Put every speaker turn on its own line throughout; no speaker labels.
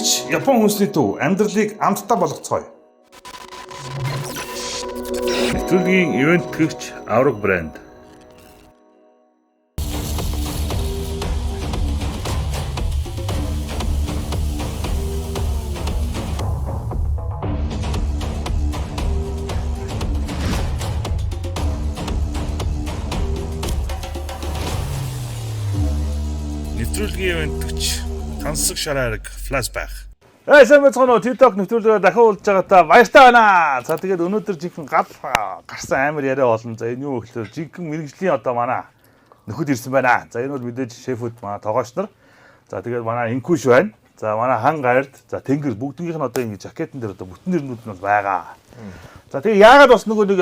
Нэвтрүүлэгч Япон хүнсний төв амьдралыг амттай болгоцгоё. Нэвтрүүлгийн ивент тэгч Авраг брэнд. Нэвтрүүлгийн ивент тэгч тансаг шараарэг флашбак. Эй, сайн байцгаана уу? TikTok нэвтрүүлгээр дахин уулзж байгаадаа баяртай байна. За тэгээд өнөөдөр жинхэнэ гал гарсан амар яриа болно. За энэ юу гэхээр жинхэнэ мэрэгжлийн одоо манай нөхөд ирсэн байна. За энэ бол мэдээж шефүүд манай тогооч нар. За тэгээд манай инкүш байна. За манай хан гард, за тэнгэр бүгднийх нь одоо ингэ жакетэн дээр одоо бүтэн нэрнүүд нь бол байгаа. За тэгээд яагаад бас нөгөө нэг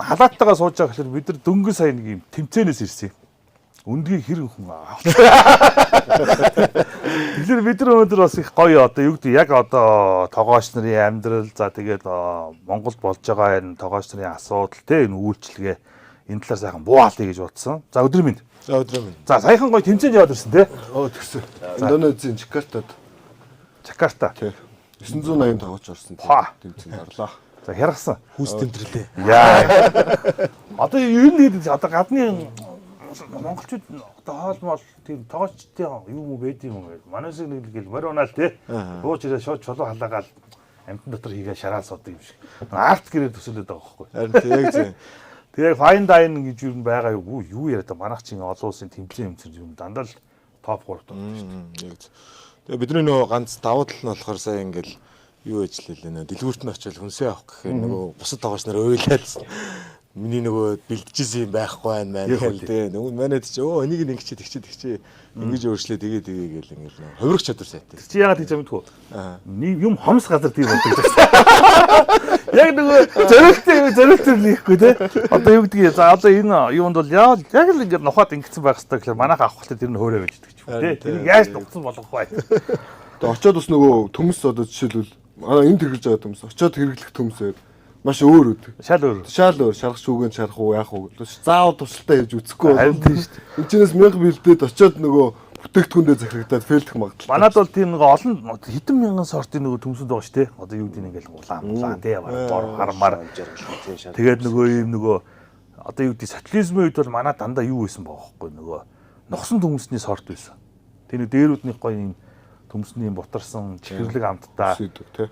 халааттайгаа сууж байгаа гэхээр бид нар дөнгөж сая нэг юм тэмцээнээс ирсэн юм. Өндгийг хэрэг хүн авах. Тэгэхээр бид нар өнөөдөр бас их гоё одоо юу гэдэг яг одоо тогооч нарын амьдрал за тэгээд Монголд болж байгаа энэ тогооч нарын асуудал те энэ үйлчлэгээ энэ талаар сайхан буугаалъя гэж бодсон. За өдөр минь.
За өдрөө минь.
За саяхан гоё тэмцээнд яваад ирсэн те.
Оо тэгсэн. Индонезийн Жакартад
Жакарта.
тий 980 тоглож орсон.
Ха.
Тэмцээнд орлоо.
За хяргасан.
Хүүс тэмдэрлээ.
Яа. Одоо ер нь хэд одоо гадны монголчууд одоо хоол мол тийм тоочтой юм уу байд юм уу? Манай шиг нэг гэл морь унаал те. Бууж ирээ шууд чулуу халаагаал амтан дотор хийгээ шараал суудаг юм шиг. Арт гэрээ төсөөлөд байгаа байхгүй.
Харин тий яг зэ.
Тэгээ fine dine гэж юу байгаа юу? Юу яриад байгаа манайх чинь олон улсын тэмцээн юмцэн юм дандаа л топ 3-т ордог шүү дээ.
Яг зөв. Тэгээ бидний нөгөө ганц давуу тал нь болохоор сая ингээл юу ажиллалээ нөө дэлгүүрт нь очил хүнсээ авах гэхээр нөгөө бусад тоглогч нар уйлаад миний нөгөө бэлтжижсэн юм байхгүй байна маань
Яг
гэл
үү.
тэгээ нөгөө манайд чи өө энийг нь ингэчээ тэгчээ тэгчээ ингэж өөрчлөө тэгээ тэгээ гэл ингээл нөгөө хувирах чадвар сайтай.
Чи яагаад тийч мэдгүй.
Аа.
Нэг юм хомс газар тийм болдог гэсэн. Яг нөгөө зориултын юм зориултын хийхгүй те. Одоо юу гэдгийг за одоо энэ юунд бол яа яг л ингээд нухаад ингэсэн байх хэрэгтэй гэхээр манайх авах хэрэгтэй тэр нь хөөрэй байж гэдэг ч юм те. Тэрийг яаж нухсан болгох вэ?
Тэгээ очоод бас нөгөө төмс одоо жишээлбэл манай энд хэрэглэж байгаа төмс очоод хэрэглэх төмс байд маш өөр үд.
Шал өөр.
Шал өөр шарах шүүгэн шарах уу яах уу. Заавал туршилтаа хийж үзэхгүй.
Харин тийм шүү дээ.
Энд чинээс 1000 бэлдээд очоод нөгөө бүтээгдэхүүндээ захирагдаад фейлдэх магадлал.
Манад бол тийм нөгөө олон хэдэн мянган сортын нөгөө төмсөнд байгаа шүү те. Одоо юу гэдгийг ингээл улаан улаан те бор хармаар. Тэгээд нөгөө юм нөгөө одоо юу гэдэг социализмын үед бол манай дандаа юу байсан байгаа хөөхгүй нөгөө ногсон төмсний сорт байсан. Тэр нэг дээрүүднийх гоё юм төмсний юм бутарсан чихэрлэг амттай
Сүйдэг тий.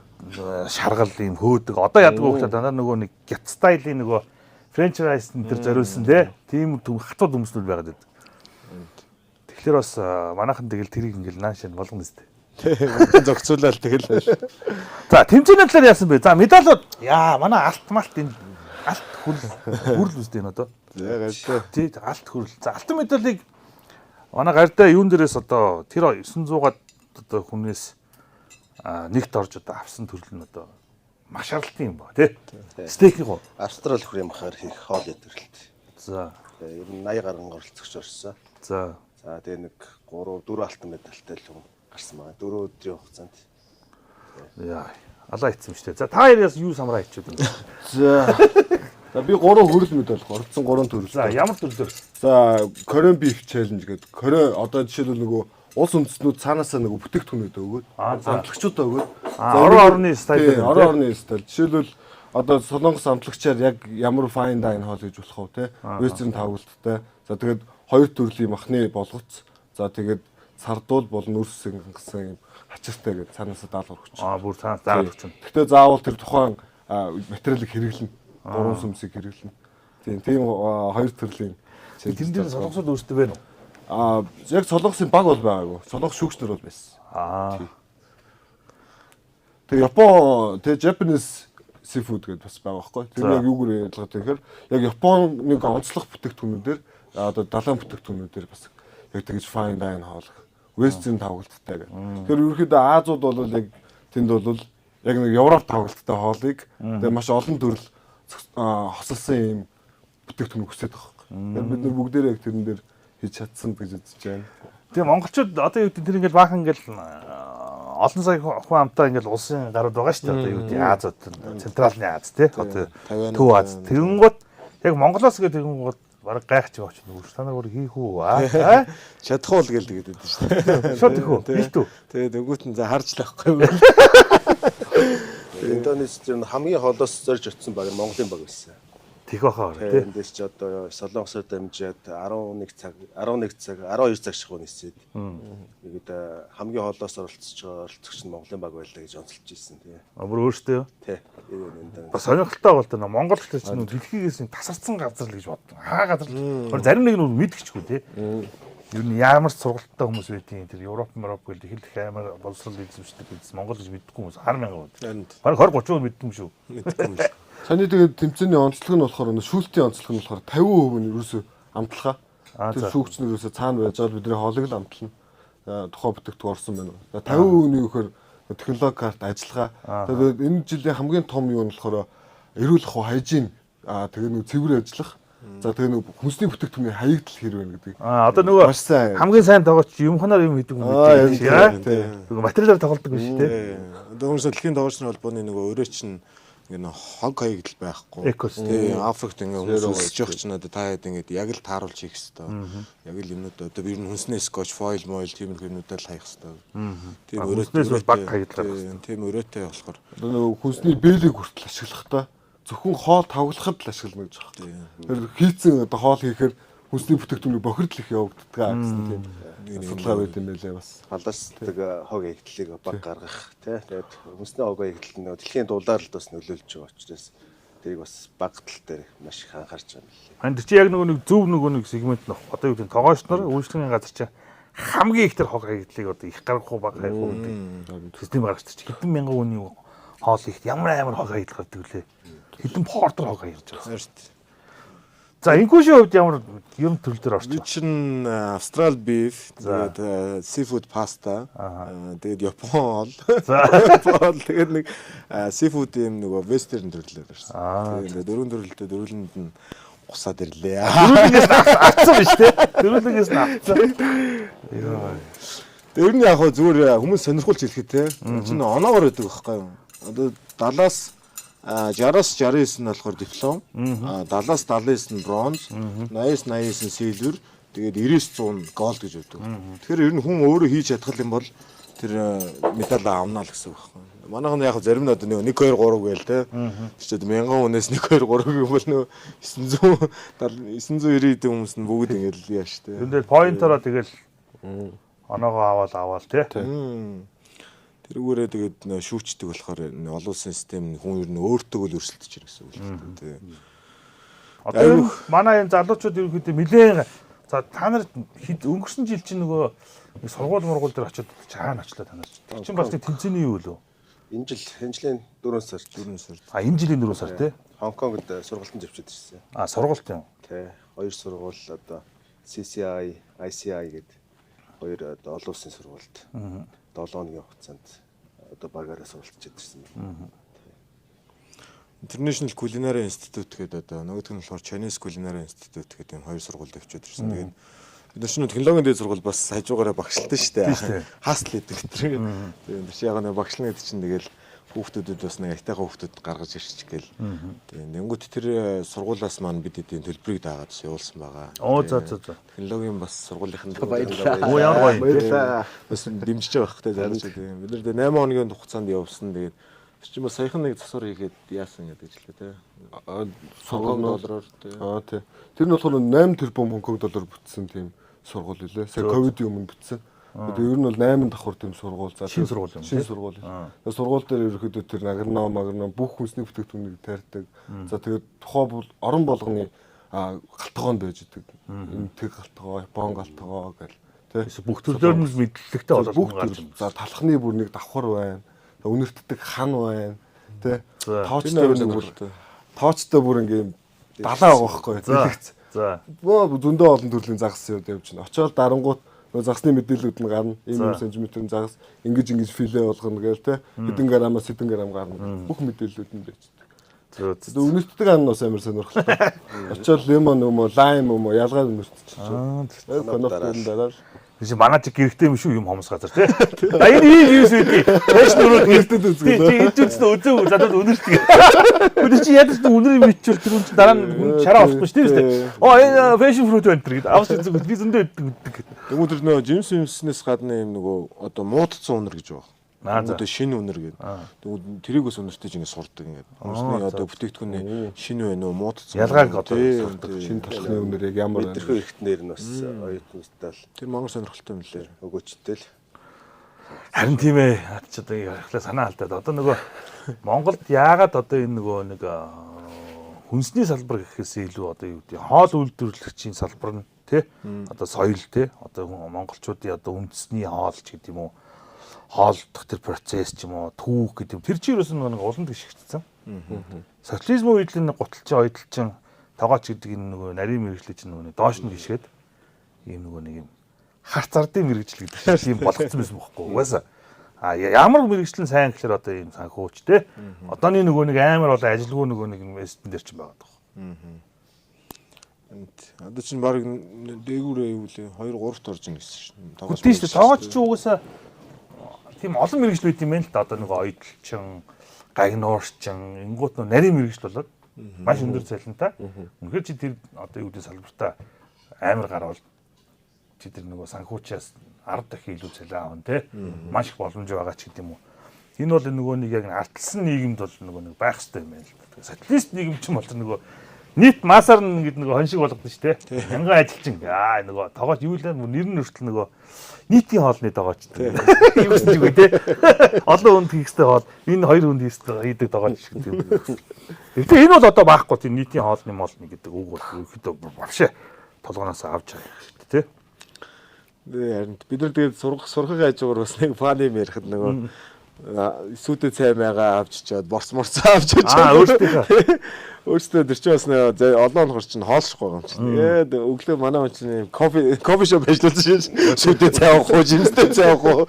шаргал юм хөөдөг. Одоо яадаг вэ гэхээр дандаа нөгөө нэг гят стайлийн нөгөө френч райс энэ төр зориулсан те. Тийм төм хатуу төмснүүд байгаад байдаг. Тэгэхээр бас манайхан тэгэл тэрийг ингээл нааш нь болгоно зү.
Тэг зохицуулаад тэгэл.
За тэмцээний талаар яасан бэ? За медалууд яа манай алт малт энэ алт хүрл хүрл үстэй энэ одоо.
За гайтай.
Тий алт хүрл. За алтан медалийг манай гардаа юун дээрээс одоо тэр 900-аад одоо хүнээс нэгт орж одоо авсан төрөл нь одоо маш аралтын юм ба тий. Стейкийн гоо.
Австрали хүрээ махаар хийх хоол ядрэлт.
За
Тэгээ ер нь 80 гаруй оролцогч орсон.
за
За тэгээ нэг 3 4 алтан медальтай л хүн гарсан байгаа. 4 өдрийн хугацаанд.
яа алаа ицсэн шүү дээ. За та хоёроос юу самраа ичүүд юм.
За. За би 3 хөрөл медаль оролцсон 3 төрөл.
За ямар төрлөөр?
За Korean Beef Challenge гэдэг Korean одоо жишээлбэл нөгөө улс үндэстнүүд цаанаасаа нөгөө бүтээгдэхүүнүүд өгөөд
Аа, за.
амтлагчудаа өгөөд
Аа, орон орны стайл
тий,
гэдэг,
орон
тий?
орны стайл. Жишээлбэл одоо Солонгос амтлагчаар яг ямар fine dine хоол хийж болох вэ те western тавгалттай. За тэгээд хоёр төрлийн махны болгоц. За тэгээд сардуул болон нүрс гэсэн юм хачиртай гэдэг цаанаасаа даалгавар өгч.
Аа бүр цаанаас заагаад өгч.
Гэхдээ заавал тэр тухайн материалыг хэрэглэнэ. Гурван сүмсийг хэрэглэнэ. Тийм тийм хоёр төрлийн
Тэрэн дээр солонгосууд өөрсдөө байна уу?
Аа яг солонгосын баг бол байгаагүй. Солонгос шүүгч нар бол байсан.
Аа
Тэр Япон тэр Japanese seafood гэдээ бас байгаа байхгүй. Тэр
За.
яг юугаар ялгаатай гэхээр яг Японы онцлог бүтээгдэхүүнүүдээр одоо далайн бүтээгдэхүүнүүдээр бас яг тэгж fine dine хоолох western тавгалттай гэх. Тэгэхээр ерөнхийдөө Азууд бол яг тэнд бол яг нэг Европ тавгалттай хоолыг тэгээ маш олон төрөл хосолсон юм бүтээгдэхүүн хүсэж байгаа байхгүй. Тэгэхээр бид нар бүгдээрээ яг тэрэн дээр хийж чадсан гэж үзэж байна.
Тэгээ монголчууд одоо юу гэдэг тэр ингээл баахан ингээл олон сая хүн амтаа ингээл улсын гарууд байгаа шүү дээ. Одоо юу гэдэг Азууд, централны Аз тий. Одоо
Тайван,
Төв Аз. Тэгэнгүүт яг Монголоос гээ тэгэнгүүт Бараг гайхаж байгаа ч нүгш. Та нар бүр хийх үү? Аа?
Чадах уу л гээл тэгээд байдаг шүү дээ.
Шууд их үү? Бэлтүү.
Тэгээд нөгөөт нь за харж л авахгүй.
Индонез чинь хамгийн холоос зорж очсон баг Монголын баг байсан.
Тех бахаа тий.
Эндээс ч одоо Солонгосоор дамжаад 11 цаг 11 цаг 12 цаг шахуу нисээд. Тэгээд хамгийн холоос оролцож байгаа оролцогч нь Монголын баг байлаа гэж онцолж ирсэн тий.
А бүр өөртөө юу?
Тий. Энэ
Бас сонирхолтой бол таа Монгол гэдэг чинь дэлхийгээс тасарсан газар л гэж боддог. Хаа газар л. Зарим нэг нь мэдгэчгүй тий. Ер нь ямар ч сургалттай хүмүүс байдیں۔ Тэр Европ, Европ гэл их их амар боловсрол эзэмшдэг гэсэн Монгол гэж мэддэггүй хүмүүс 10 мянган хүн. Бараг 20 30 хүн мэддэг юм шүү.
Мэддэггүй юм.
Саяны тэгээд тэмцээний онцлог нь болохоор шүүлтийн онцлог нь болохоор 50% нь ерөөсөө амтлахаа. Тэр шүүгч нар ерөөсөө цаана байж байгаа бидний хоолыг л амтлана. Тухайн бүтээгдэхүүн орсон байна. 50% нь юу гэхээр технологи карт ажиллагаа. Тэгээд энэ жилийн хамгийн том юу нь болохоор эрүүл ахуй хайжин тэгээ нэг цэвэр ажиллах. За тэгээ нэг хүнсний бүтээгдэхүүний хаягдал хэр байна гэдэг.
Аа одоо нөгөө хамгийн сайн тоглогч юмханаар юм хийдэг юм гэдэг тийм. Нөгөө материалаар тоглодог биш тийм.
Одоо хүмүүс дэлхийн тоглогч нар холбооны нөгөө өөрөө чинь ингээ хог хаягдал байхгүй.
Тийм
Африкт ингээ хүмүүс өсөж явах чинь одоо та хэд ингээ яг л тааруулж хийх хэвээр. Яг л юмнууд одоо ер нь хүнсний скотч, фойл, мойл тиймэрхүү юмнуудаа л хаях хэвээр.
Тийм өрөөтэй баг хаягдал байх хэвээр.
Тийм өрөөтэй болохоор
одоо нөгөө хүнсний бэлийг хүртэл ашиглахдаа зөвхөн хоол тавглахад л ашиглана гэж байна. Тэр хийцэн одоо хоол хийхээр хүнсний бүтээгдэхүүний бохирдол их явагддаг гэсэн тийм судалгаа байт юм байлээ бас.
Балансдаг хог хаягдлыг баг гаргах тий. Тэгээд хүнсний хог хаягдал нь дэлхийн дулаалд бас нөлөөлж байгаа учраас тэрийг бас баг тал дээр маш их анхаарч байгаа юм лээ.
Харин чи яг нөгөө нэг зөв нөгөө нэг сегмент нөх. Одоо юу гэдэг нь тогооч нар үйлчлэгийн газар чи хамгийн их тэр хог хаягдлыг одоо их гаргах уу баг хаях уу гэдэг систем гаргаж чи хэдэн мянган хүний хоол их ямар амар хог хаягдал гардаг лээ. Хэдэн портер хог хаягдж байгаа. За инкүшийн хувьд ямар юм төрөл дээр орчих.
Би чинь Австрал beef, тэгээд seafood pasta, тэгээд Япон хоол.
За
хоол тэгээд нэг seafood юм нөгөө western төрлөөр орсон. Тэгээд дөрвөн төрөлдөө дөрвөлөнд нь гусаад ирлээ.
Дөрвөлөнгөөс нь авцсан биш те. Дөрвөлөнгөөс нь авцсан. Йоо.
Тэр нь яг хөө зүгээр хүмүүс сонирхуулж хэлэхэд те. Тэр чинь оноогоор өгдөг байхгүй юу? Одоо 70-аас 60-аас 69 нь болохоор диплом, 70-аас 79 нь бронз, 80-аас 89 нь silver, тэгээд 90-ээс 100 нь gold гэж өгдөг. Тэгэхээр ер нь хүн өөрөө хийж чадах юм бол тэр медаль авна л гэсэн үг байхгүй. Манайх нь яг зарим нь одоо 1 2 3 гээл те. Тэр чинь 1000 хүнээс 1 2 3 гэх юм бол нөө 970 990 хэдэн хүмүүс нь бүгд ингээл яаш те.
Тэн дээр поинтороо тэгэл оноогоо аваал те.
Тэрүүгээрээ тэгээд шүүчдэг болохоор олон улсын систем хүн ер нь өөртөө л өрсөлдөж ирэх гэсэн үг л дээ.
Одоо манай энэ залуучууд ерөнхийдөө нэлээд за та нар өнгөрсөн жил чинь нөгөө сургууль мургуул дээр очиод чаана очлоо та нар. Тэр чинь бас нэг тэмцээний юу лөө?
Энэ жил энэ жилийн 4 сард
4 сард.
А энэ жилийн 4 сар тий.
Хонконгод сургалтанд явчихад ирсэн.
А сургалт юм.
Тий. Хоёр сургууль одоо CCI, ICI гэдэг хоёр одоо олон улсын сургуульд 7 хоногийн хугацаанд одоо багаараа суралцж ирсэн байна.
International Culinary Institute гэдэг одоо нөгөөх нь болохоор Chinese Culinary Institute гэдэг юм хоёр сургуульд явчихад ирсэн. Тэгээд бид нар чинь технологийн дээд сургууль бас хажуугаараа багшилсан шүү дээ. Хаасл гэдэг тэр. Тэгээд тэр чинь яг нэг багшлна гэдэг чинь тэгэл хүүхдүүдэд бас нэг айтайхан хүүхдүүд гаргаж ирчих гээл. Тэгээд нэнгүүт тэр сургуулиас маань бид эдийн төлбөрийг даагаад бас явуулсан байгаа.
Оо за за за.
Технологийн бас сургуулийнхан
баярлалаа.
Оо ямар гоё.
Баярлалаа.
Бас дэмжиж байгаа бах те залуучууд. Бид нар 8 хоногийн хугацаанд явсан. Тэгээд тэр чинь бас саяхан нэг засвар хийгээд яасан гэдэг ч лээ те.
Сургууль
доллараар те.
Аа тий. Тэр нь болохоор 8 тэрбум Хонконг доллар бүтсэн тийм сургууль үлээ. Сая ковидын өмнө бүтсэн. Тэгээд ер нь бол 8 давхар тийм сургууль за
шинэ сургууль юм.
Шинэ сургууль. Тэгээд сургууль дээр ерөөхдөө тэр агроном, агроном бүх хүнсний бүтээгдэхүүнийг тайрдаг. За тэгээд тухай бол орон болгоны галтгоонд байж идэг. Энэ тэг галтгоо, Япон галтгоо гэл тий.
Бүх төрлөөр нь мэдлэгтэй болоод
бүх төрөл. За талхны бүр нэг давхар байна. Үнэртдэг хан байна. Тий. Тоочтой нэг бүр тоочтой бүр ингээм далаа байгаа байхгүй дэлгэц.
За.
Зөндөө олон төрлийн загас явж байна. Очоод дарангуут загасны мэдээллүүд нь гарна. Ийм сантиметрийн загас ингэж ингэж филе болгоно гээл те. Хэдэн грамаас хэдэн грам гарна. Бүх мэдээллүүд нь байж байгаа. Тэгээ үнэртдэг ан бас амар сонирхолтой. Очоод лимон юм уу, лайм юм уу ялгаа үнэртчихэж. Кнопкын дараа л.
Чи манай чи гэрхтэй юм шүү юм хомс газар тий. А энэ ийм юм үү? Тэш нүрүүд
Гэртээ үзгэн.
Тий, чи энэ ч үзээ задад үнэрт гэ. Үгүй чи ядаж үнэр юм ичвэл тэр хүн чи дараа нь шараа болохгүй шүү дээ. Оо энэ fashion fruit байна тэр гэдэг. Авч үзэг би зөндөө иддэг.
Тэгмүү тэр нөгөө жимс юмснээс гадна юм нөгөө одоо муудцсан үнэр гэж байгаа. Одоо шинэ үнэр гэдэг. Тэгвэл тэрийг бас үнэртэй ч ингэ сурдаг ингээд. Үнэрсний одоо бүтээгдэхүүний шинэ байна уу, муудцсан.
Ялгааг одоо сурдаг.
Шинэ талхны үнэр яг ямар байна.
Мэдрэхүй эрхтнэр нь бас оюутнуудтай л
Тэр мангар сонирхолтой юм лээ.
Өгөөчтэй л.
Харин тийм ээ. Наад чи одоо ярихлаа санаа алдаад. Одоо нөгөө Монголд яагаад одоо энэ нөгөө нэг хүнсний салбар гэхээс илүү одоо юу гэдэг хоол үйлдвэрлэгчийн салбар нь тий одоо соёл тий одоо монголчуудын одоо үндэсний хоол ч гэдэг юм уу хоолдох тэр процесс ч юм уу түүх гэдэг юм тэр чинь ерөөсөн нэг улам тэгшигдсэн. Социализм үед л энэ гуталчин ойдолчин тогооч гэдэг энэ нөгөө нарийн мэргэжлээ чинь нөгөө доош нь гიშгээд ийм нөгөө нэг юм харц ардын мэргэжил гэдэг чинь тийм болгоцсон байсан бохоггүй угаасаа. А ямар мэргэжил нь сайн гэхээр одоо ийм санхүүч те. Одооны нөгөө нэг амар бол ажилгүй нөгөө нэг инвестмент дээр чинь байгаа даа.
Одоо чинь баг дээгүүрээ юу лээ 2 3-т орж ин гэсэн шин.
Тогооч. Тийм шүү дээ. Тогооч чи угаасаа тийм олон мэргэжил байт юм байна л да. Одоо нөгөө ойдолчин, гагнуурчин, ингуут нөгөө нарийн мэргэжил болоод маш өндөр цалинтай. Үнэхээр чи тэр одоо юу гэдэг салбартаа амар гарвал чи тэр нөгөө санхүүчээс 10 дахин илүү цалин аавна те. Маш их боломж байгаа ч гэдэг юм уу. Энэ бол нөгөө нэг яг ардчилсан нийгэмд бол нөгөө нэг байх хэрэгтэй юм байна л да. Социалист нийгэм ч юм бол нөгөө нийт масаар нь ингээд нөгөө хоншиг болгодог шүү дээ. Мянган ажилчин. Аа нөгөө тогооч юу л нэр нь хүртэл нөгөө нийтийн хоолны тогооч. Юу гэсэн үг те. Олон хүнд хийх хэрэгтэй хоол. Энэ хоёр хүнд хийх хэрэгтэй хийдэг тогооч гэдэг юм. Гэхдээ энэ бол одоо байхгүй тийм нийтийн хоолны молны гэдэг үг бол ерөөхдөө вообще толгооноос авч байгаа юм шүү дээ те.
Харин бид нар тэгээд сургахын хажуугаар бас нэг фаны юм ярихад нөгөө сүйдэ цай майгаа авч чаад борц морц авч чаад өөртөө тэр чинь бас олон хоногор чинь хоолшихгүй байгаа юм чинь. Тэгээд өглөө манай хүн чинь кофе шоп ажиллуулсан шин сүйдэ цай авах уу, жимстэй цай авах уу.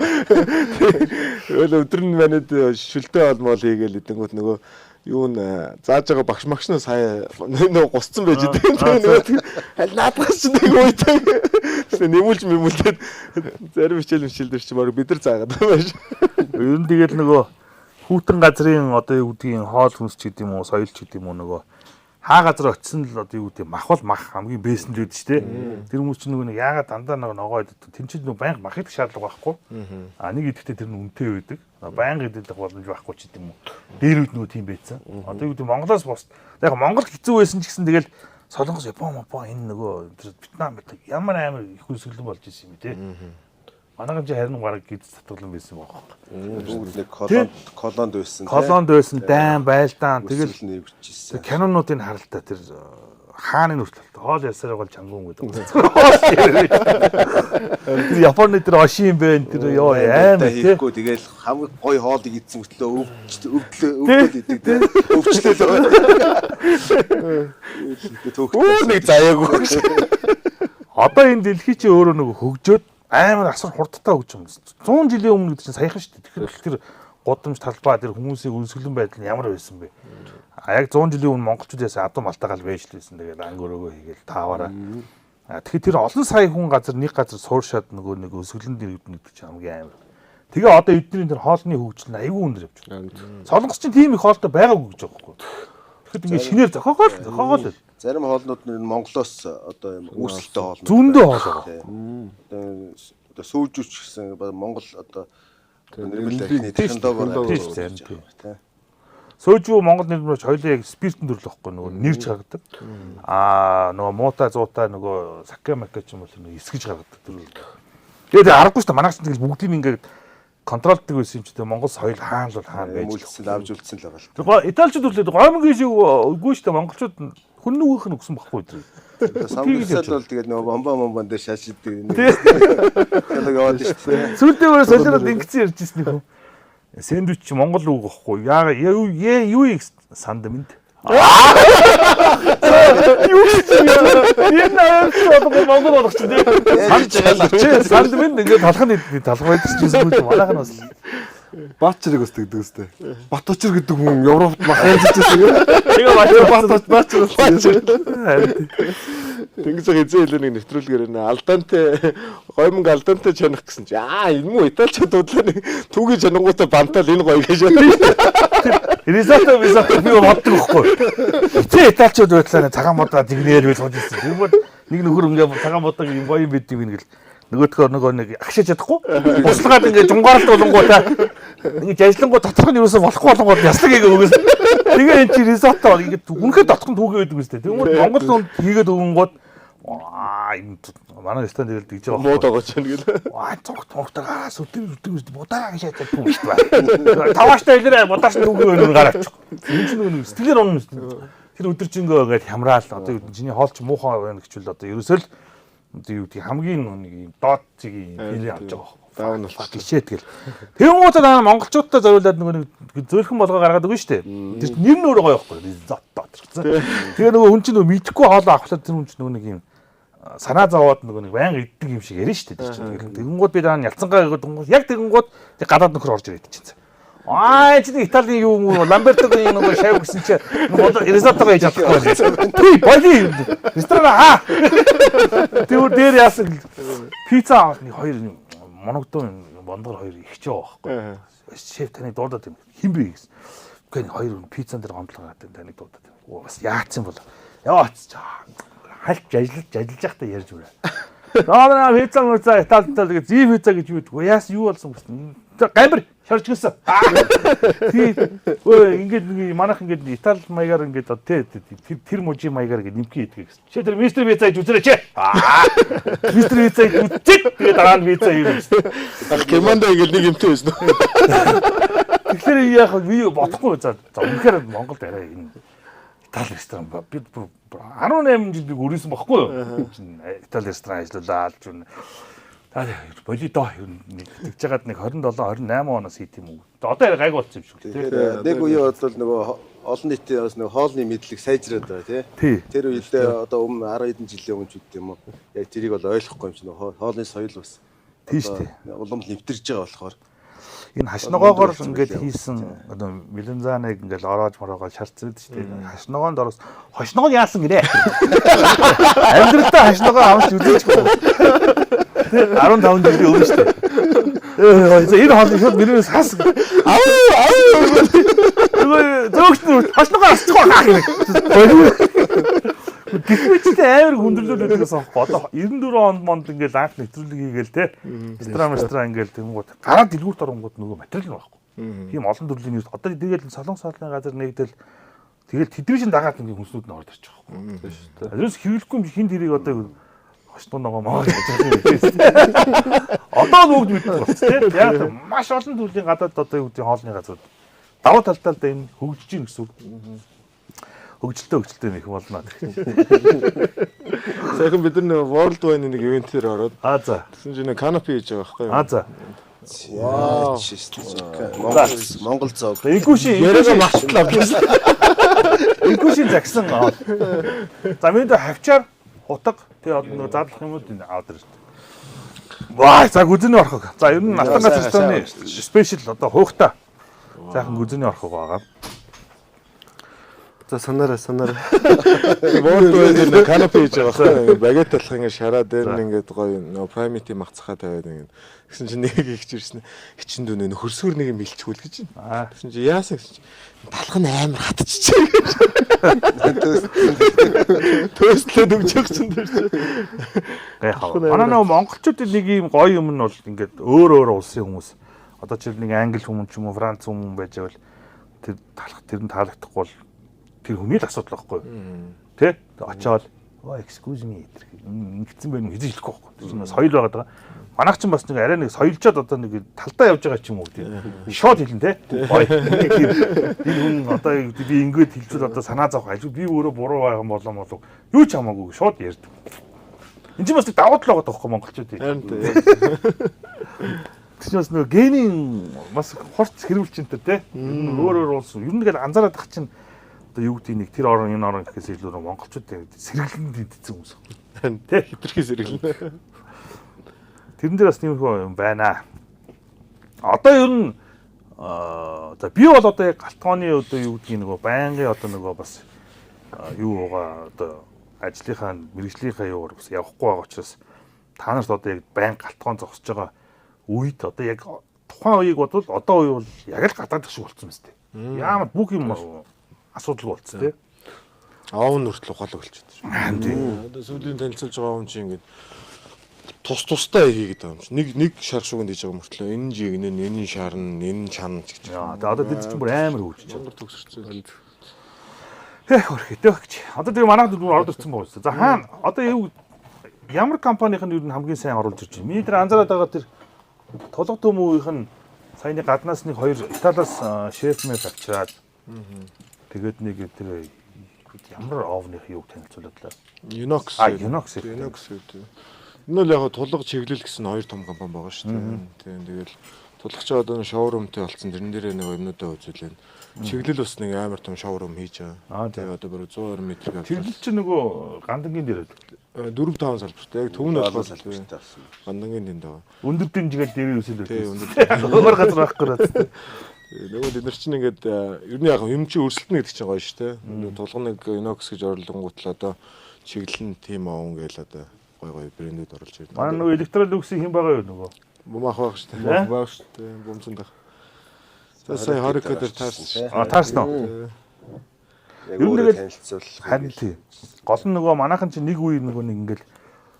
Тэгэл өдөр нь манайд шүлтээ олмол хийгээл идэнгүүт нөгөө юу н зааж байгаа багш магш нь сая нөгөө гусцсан байж байгаа. Нөгөө аль наадгаас ч нэг үедээ нэмүүлж мэмүүлээд зарим хичээл дээр чи баг бид нар заагаад байгаа байж.
Ер нь тэгэл нөгөө хүүтэн газрын одоо юу гэдгийг хоол хүнс ч гэдэг юм уу, соёл ч гэдэг юм уу нөгөө хаа газар очисон л одоо юу гэдэг мах бол мах хамгийн бэсэн л үүд ч тий. Тэр хүмүүс чинь нөгөө нэг яагаад дандаа нөгөө ногоо иддэг. Тэр чинь нөгөө байнга мах идэх шаардлага байхгүй. А нэг идэхдээ тэр нь үнэтэй байдаг. Байнга идэх боломж байхгүй ч гэдэг юм уу. Дээр үед нөгөө тийм байсан. Одоо юу гэдэг Монголоос бус. Яг Монгол хэцүү байсан ч гэсэн тэгэл Солонгос, Япон, Мапон энэ нөгөө тэр Вьетнам гэдэг ямар амар их үнсгэлэн болж исэн юм бэ тий. Манайхан чи харин бараг гиз татгалан байсан байхгүй.
Бүгд нэг колонд байсан.
Колонд байсан, дайн, байлдаан
тэгэл нэрвчээсэн.
Кинонуудыг харалтаа тэр хааны нүртэл хоол ясаар гол чангуун гэдэг. Тэр Японы тэр ошин юм бэ тэр ёо амар тий.
Хийхгүй тэгэл хамгийн гоё хоолыг идсэн мөртлөө өвдлөө идэг тий. Өвчлөө.
Өөр нэг заяагүй.
Одоо энэ дэлхий чи өөрөө нэг хөгжөөд амар асар хурдтай хөгжих юм. 100 жилийн өмнө гэдэг чинь саяхан шүү дээ. Тэгэхээр тэр гудамж талбай тэр хүмүүсийн үнсгэлэн байдал нь ямар байсан бэ? А яг 100 жилийн өмнө монголчууд яасан адуу малтайгаал байж л байсан. Тэгээд анги өрөөгөө хийгээл тааваараа. А тэгэхээр тэр олон сая хүн газар нэг газар сууршаад нөгөө нэг өсгөлөнд иргэдэн гэдэг чинь хамгийн амар. Тэгээ одоо эдний тэр хоолны хөгжил нь аюул өндөр явж байна. Солонгос чинь тийм их хоолтой байгаагүй гэж байгаа байхгүй. Тэгэхэд ингээ шинээр зохиогоол.
Зарим хоолнууд нь Монголоос одоо юм үүсэлтэй хоолнууд.
Зөндөө хоол байгаа.
Одоо сүүжүүч гэсэн Монгол одоо нэрмэл технологиор тий.
Сөөжүү Монгол нэрмэл хоёлын яг спиртэн төрөл байхгүй нөгөө нэрж гаргадаг. Аа нөгөө муутай зуутай нөгөө саке маке ч юм уу нөгөө эсгэж гаргадаг төрөл. Тэгээд аргагүй шүү дээ. Манайх ч тэгэл бүгдийг ингээд контролддаг байсан юм чи тэгээ Монгол соёл хаана л хаана байж
үлдсэн авч үлдсэн л байгаа л.
Тэр италичууд үлдээд гомгийн шиг үгүй шүү дээ. Монголчууд хүн нүгийнх нь өгсөн байхгүй тэр.
Самгисал бол тэгээд нөгөө бомба дээр шааш идэг. Тэгээд яваад шүү дээ.
Сүүлдээ өөрөө солиороод ингэсэн ярьж ирсэн нэг хүн. Сэндвич чи Монгол үг байхгүй. Яа юу юу санд минь. Юу гэсэн юм? Энэ аимшиг болгоо Монгол болгоч тийм. Санд минь ингээд талханд талх байдаг ч гэсэн манайх нь бас
Баачрыг бас тэгдэг өстэй. Баточр гэдэг хүн Европт мах янзж байсан.
Тэгээ
Баачр.
Тэнгис ах эзэн хэлээ нэг нэвтрүүлгээр нэ алданте гоймонг алданте чанах гэсэн чи аа энэ мүү италичууд удлаа нэг түүгийн чанангуудаа бантаал энэ гоё гэж.
Ризотто ризотто би боддог байхгүй. Эцээ италичууд байтлаа цагаан модаа тэгнээр би сууж ирсэн. Тэгмүүд нэг нөхөр ингээ цагаан модог юм гоё юм бид юм гэл нөгөөдхөө нөгөө нэг агшиж чадахгүй. Буслаад ингээ жунгаарлт болонгуудаа ингээ ажиллангуу доторх нь юусэн болохгүй болонгууд яслаг ингээ өгөөс. Тэгээ эн чи ризотто ингээ үнэхээр дотхон түүгээ байдаг үстэй. Тэгмүүд Монгол хүнд хийгээд өгөнгууд аа юм манай ресторан дээр тэгж байгаа.
Мууд байгаа ч гэл.
Аа цогт цогтоор гараас өдөр өдөр будаа гэж ячаад юм шүү дээ. Тавааштай хэлээрэй будааш түүгээ өнөр гараач. Энэ чинь нөгөө сэтгэлээр унна шүү дээ. Тэр өдөржингөө ингээд хямраал одоо чиний хоол ч муухай байна гэчвэл одоо ерөөсөө л одоо юу гэдэг хамгийн нэг юм доод цэгийн филээ авч байгаа байхгүй.
Даун болчих.
Гişээ тэгэл. Тэнгуутаа дараа монголчуудтай зориулаад нөгөө нэг зөөлхөн болгоо гаргаад өгнө шүү дээ. Тэр чинь нэр нь өөрөө гоё байхгүй. Ризотто гэсэн. Тэгээ нөгөө хүн чинь нөгөө мэдхгүй хоолоо авахлаа тэр хүн чинь нөгөө нэг юм санаа зовоод нөгөө нэг байнга иддэг юм шиг ярина шүү дээ. Тэр чинь тэгэнгүүт би дараа нь ялцангаа гэдэг гот яг тэгэнгүүт тэг гадаад нөхөр орж ирээд чинь. Аа чи нэг Италийн юу юм уу Ламбертогийн нөгөө шав гэсэн чи нөгөө ризоттогоо хийж чадахгүй байна. Тий боли ресторан аа. Тэр дээр яасан пицца аваад нэг хоёр моногдон бондгор хоёр ихч байгаа байхгүй. Шеф таныг дуудаад юм. Хин бэ гэсэн. Үгүй нэг хоёр пиццан дээр гомдлоо гараад таныг дуудаад юм. Бас яатсан бол. Яваац. Хальт ажиллаж ажиллаж байхдаа ярьж үрээ. Наа пицца мөрцөө Италид тэгээ зий пицца гэж юу гэдэг. Яас юу болсон гэсэн. Гамбар шорж гисэн. Тий. Өө ингээд нэг манайх ингээд Итали маягаар ингээд тий тэр мужийн маягаар ингээд нэмхий хийдэг гэсэн. Чи тэр мистер пицца гэж үзээрэй чи. Мистер пицца гэж үзээд тэгээ дараа нь пицца юм гэсэн.
Ах Германд ингээд нэг юмтай байсан.
Тэгэхээр яг би бодохгүй за үнэхээр Монголд арай энэ Итали ресторан би 18 жил би өрөөсөн бохгүй юу? Итали ресторан ажиллаулаад ч та болидо ер нь нэг тэгж жагаад нэг 27 28 оноос хийт юм уу? Одоо арай гайг болсон юм шиг тий.
Тэгэхээр нэг үе бол нөгөө олон нийтийн бас нөгөө хоолны мэдлэг сайжраад байгаа тий. Тэр үедээ одоо өмнө 10 хэдэн жилийн өмнө ч үгт юм уу? Яг тэрийг бол ойлгохгүй юм чинь нөгөө хоолны соёл бас
тий шүү дээ.
Улам л нэвтэрж байгаа болохоор
энэ хаш ногоогоор ингээд хийсэн одоо меланзаныг ингээд ороож мороогоо шарцсан шүү дээ. Хаш ногоонд ороос хош ногоо яасан гинэ. Амьдралдаа хаш ногоо амсч үзээчгүй. 15 жилийн өмнө шүү дээ. Энэ хоол шууд мөрөөс хас. Ау ау. Нөгөө зөөгч нь хаш ногоо асчих хаа гэх. Гэх мэттэй амар хүндрэлүүд байдаг гэсэн аахгүй. Одоо 94 онд монд ингээл анх нэвтрүүлэг хийгээл те. Ресторан ингээл тэнгууд гараад дэлгүүрт оронгууд нөгөө материал нь байхгүй. Тийм олон төрлийн нэр одоо тэгэл солонгос хоолны газар нэгдэл тэгэл тэдний шин дагаад ингээ хүнснүүд нь орж ирчих байхгүй.
Тийм шүү дээ.
Ерөөс хэрэглэхгүй юм хин тэрийг одоо хошдоо ногоо маа гэж байгаа юм тийм. Одоо л бүгд мэддэг болсон тийм. Яг маш олон төрлийн гадаад одоо юу гэдэг хоолны газрууд давуу талдаа л да энэ хөгжиж гин гэсэн үг. Хөгжилтэй юм их болно.
Сайхан бид нар World Wine нэг ивентээр ороод
Аа за.
Тэгсэн чинь нэг канапи хийж байгаа байхгүй юу?
Аа за.
Вау. Монгол зоог.
Инкүши
Яриагаа мартлаа гэсэн.
Инкүши загсан. За миний дэ хавчаар хутга тэгээ одоо нөгөө задлах юмуд энэ аваад ирсэн. Ваа за гүзэний орхог. За ер нь Алтан гац рестораны спешиал одоо хуухта. Сайхан гүзэний орхог байгаа.
За санаарай санаарай.
World Wine нэг канапи хийж байгаа байхгүй юу? Багет талах ингээд шараа дээр нь ингээд гоё нөгөө primate мацхаа тавиад ингээд. Тэгсэн чинь нэг ихч ирсэн. Хичин дүүнэ нөхөрсгөр нэг юм илчгүүл гэж. Тэгсэн чинь яасан гэсэн чинь талах нь амар хатчихжээ гэж. Төслөөд өгч явах чинь тэр чинь.
Гайхав. Манай нөгөө монголчуудын нэг юм гоё юм нь бол ингээд өөр өөр улсын хүмүүс одоо жишээл нэг англи хүмүүс ч юм уу франц хүмүүс байж байвал тэр талах тэр нь таалагдахгүй бол тэр хүний л асуудал байхгүй юу? Тэ? Очоод оо excuse me гэдэг ингэсэн байх юм хэзээ хэлэхгүй байхгүй. Тэр чинь соёл байгаад байгаа. Манайх ч бас нэг арай нэг соёлжоод одоо нэг талдаа явж байгаа ч юм уу тийм. Шууд хэлнэ те. Ой. Энэ хүн одоо би ингэж хэлчихвэл одоо санаа зовх ажил би өөрөө буруу байгаа юм болоо молоо юу ч хамаагүй шууд ярьдаг. Энд чинь бас нэг давуу тал байгаа байхгүй монголчуудын.
Харин тийм.
Тэр чинь бас нөгөө генийн бас хурц хэрвэлчэнтэй те. Өөр өөр улс ер нь тэгэл анзаараад тах чинь одоо юу гэдэг нэг тэр орон энэ орон гэхээс илүү монголчууд сэргэлэн дэнтсэн хүмүүс байхгүй.
Тэ хитрхи сэргэлэн.
Тэрэн дээр бас тиймэрхүү юм байна. Одоо ер нь за би бол одоо яг галтгооны одоо юу гэдгийг нөгөө байнгын одоо нөгөө бас юу байгаа одоо Ажлынхаа мэргэжлийнхаа юугаар бас явахгүй байгаа учраас та нарт одоо яг байн галтгоон зогсож байгаа үед одоо яг тухайн үеийг бодвол одоо үе бол яг л гадаадх шиг болцсон юм сте. Яамад бүх юм асуудал болцсон тий.
Овн хүртэл ухаалаг болчиход
шүү.
Тийм. Одоо сүүлийн танилцуулж байгаа овн чинь ингээд тус тустай хийгээд байгаа юм чи. Нэг нэг шар шуганд хийж байгаа мөртлөө энэ жигнэ, энэ шарна, энэ чан гэж.
Яа, тэгээ одоо тэд чинь бүр амар хөгжиж
байгаа. Монгол төгсөрсөн.
Хэх хөрхөтэй гэж. Одоо тэгээ манайх бүр ороод ирсэн байгаа шүү. За хаана одоо юу ямар компанийн нь ер нь хамгийн сайн оруулж ирж байна? Миний тэр анзаараад байгаа тэр тулга төмөөх нь саяны гаднаас нэг хоёр Италиас шеф мэф авчираад тэгээд нэг тэр ямар овных юуг танилцуулаад лээ.
Unox.
А Unox.
Unox гэдэг. Энэ л яг тулга чиглэл гэсэн хоёр том компани байгаа шүү дээ. Тийм тэгэл тулгч одоо нэг шоурумтай болсон. Тэрэн дээрээ нэг юмнуудаа үзүүлэн. Чиглэл бас нэг амар том шоурум хийж байгаа. Тэгээ одоо бараг 120 м авсан.
Чиглэл чинь нөгөө гандангийн дээр
4 5 салбартай. Яг төв нь болохоор
салбартай болсон.
Гандангийн тэнд байгаа.
Өндөр дэмжигээр дээр үсэл
үү. Тийм өндөр.
Өөр газар байхгүй раа.
Нөгөө бид нар чинь ингээд ер нь яг юм чи өрсөлдөнө гэдэг чинь гоё шүү дээ. Тулган нэг Unox гэж орлонгууд л одоо чиглэл нь тийм овн гээл одоо гой гой брэндүүд оруулж ирнэ.
Манай нөгөө Electrolux-ийн хэн байгаа юу нөгөө?
Бумах байх шүү дээ. Бумах шүү дээ. Бумцсан байх. За сая Horeca дээр таарсан шүү.
А таарсан уу?
Яг өөрөө танилцуул.
Харин тий. Гол нь нөгөө манайхан чинь нэг үе нөгөө нэг ингээл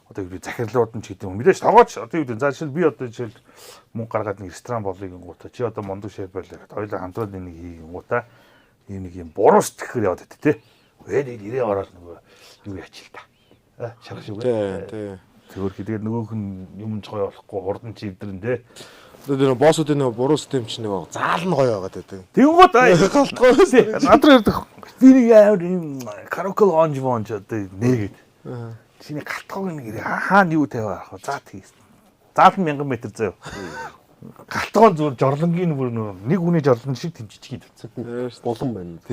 одоо юу гэдэг захирлууд нь ч гэдэг юм. Мэдээж тогооч одоо юу гэдэг. За жишээл би одоо жишээл мөнгө гаргаад нэг ресторан болъё гингуудаа чи одоо мундаг шеф байлаа гэхэд хоёулаа хамтраад нэг хийгингуудаа ийм нэг юм буруу сэтгэхэр яваад байт тий. Ээ нэг ирээ ороод нөгөө юу яач л та. Шарах шиг
үү. Тий.
Тэгвэр тэгээд нөгөөх нь юм ч гоё болохгүй хурдан чи эвдэрэн тий.
Одоо тэр боссуудын нөгөө буруу систем чинь нөгөө заал нь гоё байгаад байдаг.
Тэнгууд галтгой. Над руу ирдэг. Би нэг амар юм каракол онж вонж одоо нээгээд. Чиний галтгойг нэг хаана юу тавиа авах вэ? За тэгсэн. Заал нь 1000 м заяа. Галтгой зүгээр жорлонгийн бүр нэг хүний жорлон шиг тэмжиж тавьсан.
Булан байна.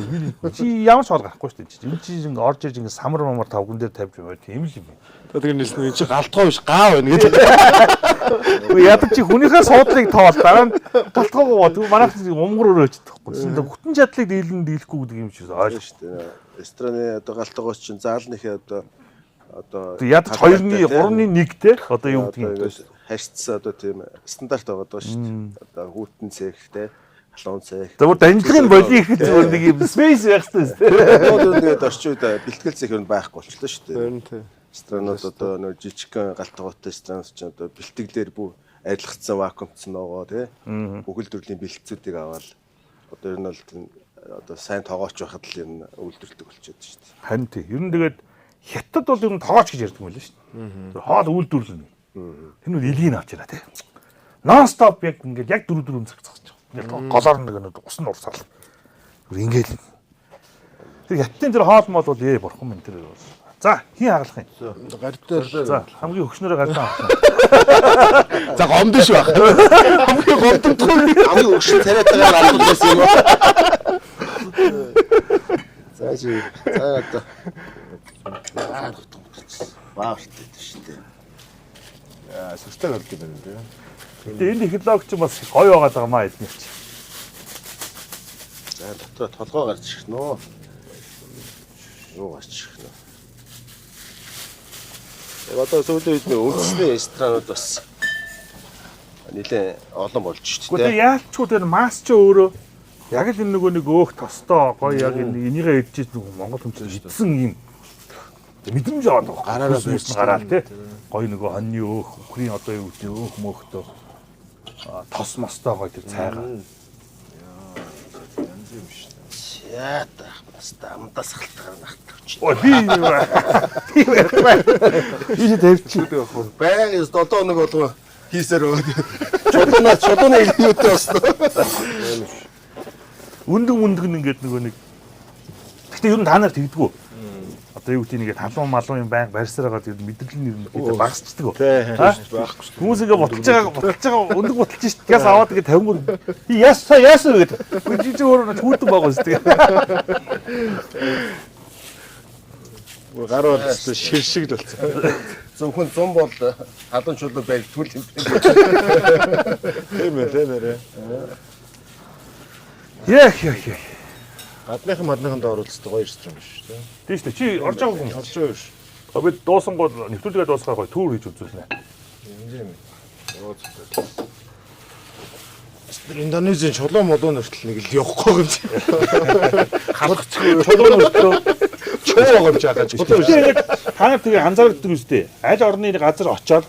Чи ямар ч хоол гарахгүй шүү дээ. Энд чи ингээ орж ирж ингээ самар мамар тавган дээр тавьж байгаа тийм л юм.
Тэгээ нэлсэн энэ чи галтгой биш гав байна гэдэг.
Үгүй ядаг чи хүнийхээ суудлыг тоол дараа нь галтгойгоо бод. Манайх умгар өрөө өчтдөг байхгүй. Бүтэн чадлыг дийлэн дийлэхгүй гэдэг юм чи ойлгож
шүү дээ. Рестораны одоо галтгой чинь заалныхээ одоо
ядаж 2-ны 3-ны 1 те одоо юу гэдгийг
харьцсан одоо тийм стандарт байгаа даа шүү дээ. Одоо хүүтэн цех те, халуун цех.
Зөвхөн дамжлагын болиг их зүгээр нэг юм space байх хэрэгтэй те.
Одоо тэгээд орчин үед бэлтгэл цех ер нь байхгүй болчихлоо шүү дээ.
Харин тий.
Ресторанууд одоо нөө жижигхэн галтгоотой ресторанууд чинь одоо бэлтгэлээр бүх арилгацсан вакуумцсан ногоо те. Бүхэл төрлийн бэлтцүүдийг аваад одоо ер нь бол одоо сайн тоогооч байхад л ер нь үйлдвэрлэдэг болчиход шүү дээ.
Харин тий. Ер нь тэгээд хятад бол ер нь тоогооч гэж ярьдаг юм лээ шүү дээ. Хоол үйлдвэрлэнэ. Тэр нь элгийг авч ираа тий. Non stop яг ингээд яг 4 4 цаг зогсож байгаа. Ингээд голоор нэг ус нь урсаал. Бүр ингээд. Тэр хятадын тэр хоол мол бол бурхан минь тэр бол. За хин хагалах юм.
Гартай.
За хамгийн хөшнөрөө гардаа авах.
За гомдсон шүү байх. Хамгийн гомдсон.
Хамгийн өгшин царайтайгаар албан байсан юм уу? За чи. За одоо. Баавартай шүү дээ.
Сүртэй гардаг юм байна тий.
Тэгээ энэ технологи чинь бас гоё байгаа даа маа эдгээр чи.
За дотор толгой гарч ирэх нөө. Юу гарч ирэх нөө. Яг одоо сүүлийн үед нэг үндэсний ресторанууд бас нэлээд олон болж шүү
дээ. Гэхдээ яалчгүй тэр мас чи өөрөө яг л энэ нөгөө нэг өөх тостоо гоё яг энэ энийгээ идчихэж нөгөө монгол хүн чинь идсэн юм мэдрэмж аваад байгаа.
Гараараа барьж
гараал тий. Гоё нөгөө хоньны өөх, үхрийн одоо юу гэдэг өөх мөөхтөө тос мостой гоё тэр цайгаа.
Янз юм шүү дээ.
Яа таах бас амдаас халтгаар нахтах чи.
Ой би ярихгүй. Би тавьчих.
Баян 7 хоног болгоо хийсээр байгаа. Чулууна юутай болсон.
Өндөг өндөг нь ингээд нөгөө нэг. Гэтэ ер нь та нар тэгдэггүй. Одоо юу гэдэг нэг халуун малуун юм байнга барьсаар байгаа тэр мэдрэл нь ер нь багасчдаг.
Байхгүй шүү.
Хүмүүс ингээ буталж байгаа өндөг буталж шít. Тэгээс аваад ингээ 50 гүр. Яасан яасан гэдэг. Чи чи өөрөө хүүтэн байгаа шүү дээ.
Бүр гар бол шир шиг л болсон.
Зөвхөн зам бол халуун чулуу баригдгүй юм.
Тийм ээ, тийм ээ.
Яах яах яах.
Гадныхан мадныханд оруулцдаг гоё ресторан биш үү?
Тийм шүү дээ. Чи орж байгаагүй юм.
Орж байгаа биш.
Бид дуусангууд нэвтрүүлгээ дуусгах гоё түүр хийж үзүүлнэ.
Юм юм. Индонезийн чулуу молоо нүртэл нэг л явахгүй юм чи.
Халахчихгүй чулуу нүртлөө
Чуу байгаа юм чи хаа. Чулуу биш.
Тэгээд та нар тэгээ анзаардаг үстэй. Аль орны газар очоод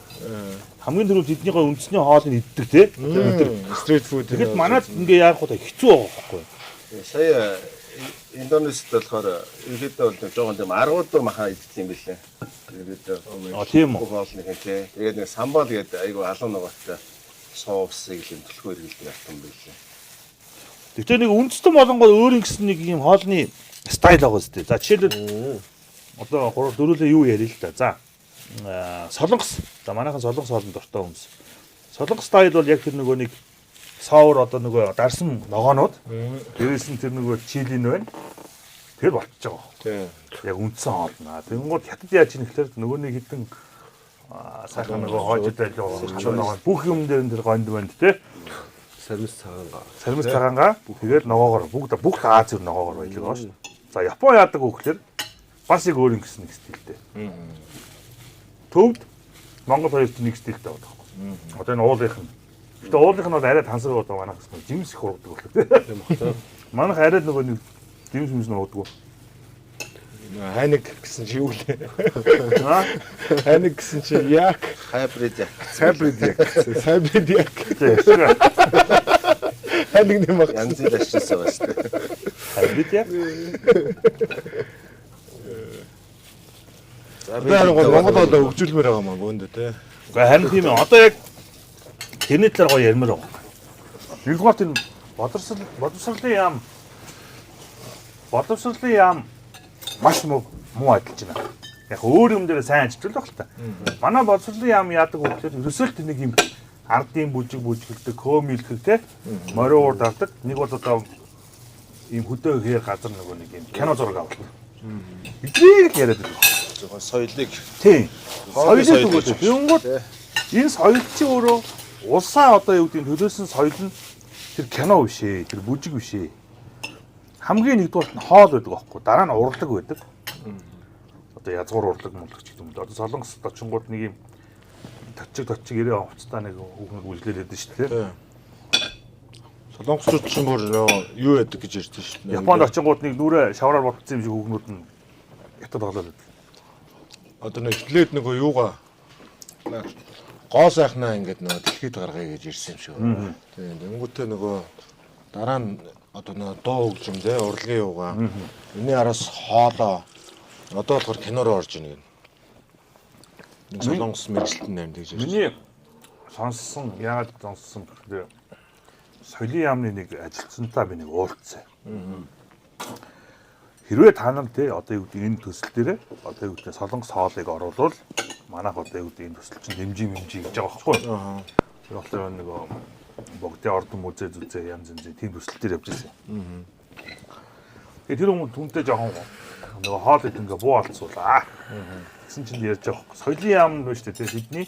хамгийн түрүүнд тэдний гой үндэсний хоолыг иддэг те. Тэр
Street food.
Тэгэхэд манад ингээ яах вэ? Хэцүү байгаа байхгүй.
Сая Индонезид болохоор ерөөдөө бол нэг жоохон тийм аргууд маха иддэг юм билээ. Ерөөдөө
А тийм үү.
бүх хоолны хин тий. Тэгээд нэг самбал гэдэг айгу алан ногоотой соусыг л юм төлхөө эргэлдэг алтан билээ.
Гэхдээ нэг үндэстэн болонгоо өөр ингэсэн нэг юм хоолны style байгаа үстэй. За жишээлбэл одоо 3 дөрүлээ юу ярил л да. За Солонгос. За манайхан солонгос хоолнд дуртай хүмүүс. Солонгос style бол яг тэр нөгөө нэг sour одоо нөгөө дарсан ногоонууд. Дээрээс нь тэр нөгөө chili нь байна. Тэр болчихж байгаа.
Тий.
Яг үндсэн хоолнаа. Тэнгууд хятад яаж ийм гэхээр нөгөө нэг хитэн сайхан нөгөө хоожид байлаа ногоон бүх юм дээр нь тэр гонд банд те.
Сармис цагаангаа.
Сармис цагаангаа тэгээд ногоогоор бүгд бүх Аз ер ногоогоор баялаг байгаа шүү. За Япон яадаг вэ гэхээр бас яг өөр ингэсэн нэг стилтэй. Төвд Монгол хоёрт нэг стилтэй байдаг байхгүй. Одоо энэ уулынх нь. Гэтэ уулынх нь бол арай тансаг одоо манайх гэсэн жимс их ургадаг болоо тийм. Манайх арай нөгөө нэг жимс юмс нуудаг.
Хайнаг гэсэн чи юу лээ?
Аа
Хайнаг гэсэн чи як.
Хайбрид яг.
Хайбрид яг.
Хайбрид як.
тийм.
Хайнаг нэм баг.
Янзын ашигсан байгаа шүү дээ.
Хайбрид яг.
За
Одоо харин гол Монгол одоо хөгжүүлмээр байгаа маа гөөндөө те.
Гэхдээ харин тийм ээ. Одоо яг тэрний талаар гоё ярмаар байгаа. Нэгдүгээр энэ боловсролын яам маш муу ажиллаж байна. Яг өөр юм дээр сайн ажиллаж байх л та. Манай боловсролын яам яадаг вэ гэхээр ерөөсөө л нэг юм ардын бүжиг бүжгэлдэг, хөөмилхэг те морин уур дардаг. Нэг бол одоо ийм хөдөө хээр газар нөгөө нэг юм кино зураг авдаг. Эдрийг л яриад байдаг.
Зөвхөн соёлыг
Тийм.
Хоолны
Соёлыг
соёл
түгээж.
гэж.
Тэгэнгүүт энэ соёл чи өөрөө улсаа одоо юу гэдэг нь төлөөсөн соёл нь тэр кино биш ээ, тэр бүжиг биш ээ. Хамгийн нэгдүгээрт нь хоол байдаг аахгүй. Дараа нь урлаг байдаг. Одоо язгуур урлаг мурлаг ч гэдэг юм. Одоо Солонгос очингууд нэг юм точиг 90 хувцастай нэг хүүхэн бүжлээд байдаг шүү дээ.
Солонгосчууд ч бүр нөө юу яадаг гэж ярьсан шүү дээ.
Японд очингууд нэг нүрэ шавраар бодсон юм шиг хүүхнүүд нь хятад тоглоод байдаг.
Одоо нэг эхлээд нөгөө юугаа гоо сайхнаа ингээд нөгөө дэлхийд гаргая гэж ирсэн юм шиг байна. Тийм. Тэнгүүтээ нөгөө дараа нь одоо нөгөө дуу хөгжим те урлагийн юугаа. Энийн араас хоолоо одоо болохоор кино руу орж ийнэ гэнэ. Нэг солонгос мэргэжилтэн нэр тэгж ярьсан.
Миний сонссон, яагаад сонссон гэхээр соёлын яамны нэг ажилтсантай би нэг уулзсан. Хэрвээ та нар те одоо юу гэдэг энэ төсөл дээрээ одоо юу гэдэг солонгос хоолыг оруулвал манайх одоо юу гэдэг энэ төсөл чинь дэмжин мэмжин гэж байгаа байхгүй юу? Тэр болохоор нөгөө богдын ордон музей зүзээ янз янзын тийм төсөл дээр явж байсан. Тэгээ тэр хүмүүс түнтэй жоохон нөгөө хоол идэх ингээ буу алдсуулаа. Тэгсэн чинь ярьж байгаа байхгүй. Соёлын яам нь шүү дээ тэдний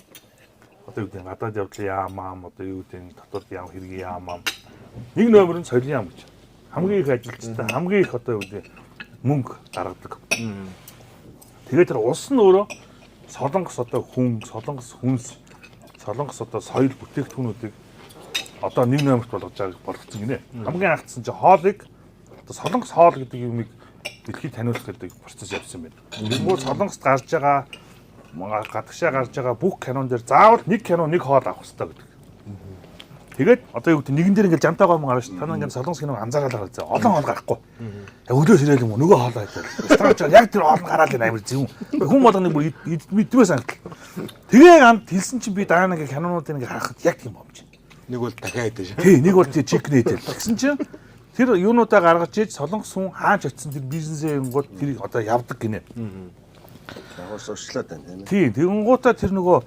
одоо юу гэдэг гадаад явдлын яам аам одоо юу гэдэг дотоод яам хэргийн яам аам нэг номер нь соёлын яам гэж. Хамгийн их ажилчтай хамгийн их одоо юу гэдэг мөнгө гаргадаг. Тэгээд тэр улс нь өөрөө солонгос одоо хүн, солонгос хүнс, солонгос одоо соёл бүтээгдэхүүнүүдийг одоо нэг номерт болгож байгааг болгоцсон гинэ. Хамгийн анхцсан чинь хоолыг одоо солонгос хоол гэдэг юмыг дэлхийд таниулах гэдэг процесс явсан байна. Тэгмүү солонгост гарч байгаа гадагшаа гарч байгаа бүх кинон дээр заавал нэг кино нэг хоол авах хэрэгтэй гэдэг. Тэгээд одоо юу гэдэг нэгэн дээр ингээл жамтай гомон гарна шүү. Та нар ингээл солонгос киног анзаараад байгаа зэ. Олон хоол гарахгүй. Яг өглөө сэрэл юм уу нөгөө хоол байдаг. Ресторан ч яг тэр хоол нь гараал энэ амар зөв. Хүн болгоны бүр мэдмээ санагдал. Тэгээ амт хэлсэн чинь би дараа нь ингээ кинонуудыг ингээ харахад яг тийм юм чинь.
Нэг бол дахиад идэж.
Тий, нэг бол тий чикен идэл. Тэгсэн чинь тэр юунуудаа гаргаж иж солонгос хүн хаач очисон тэр бизнесээ юмгууд тэрийг одоо явдаг гинэ.
Яг сурчлаад байна тийм ээ.
Тий, тэгэнгуутаа тэр нөгөө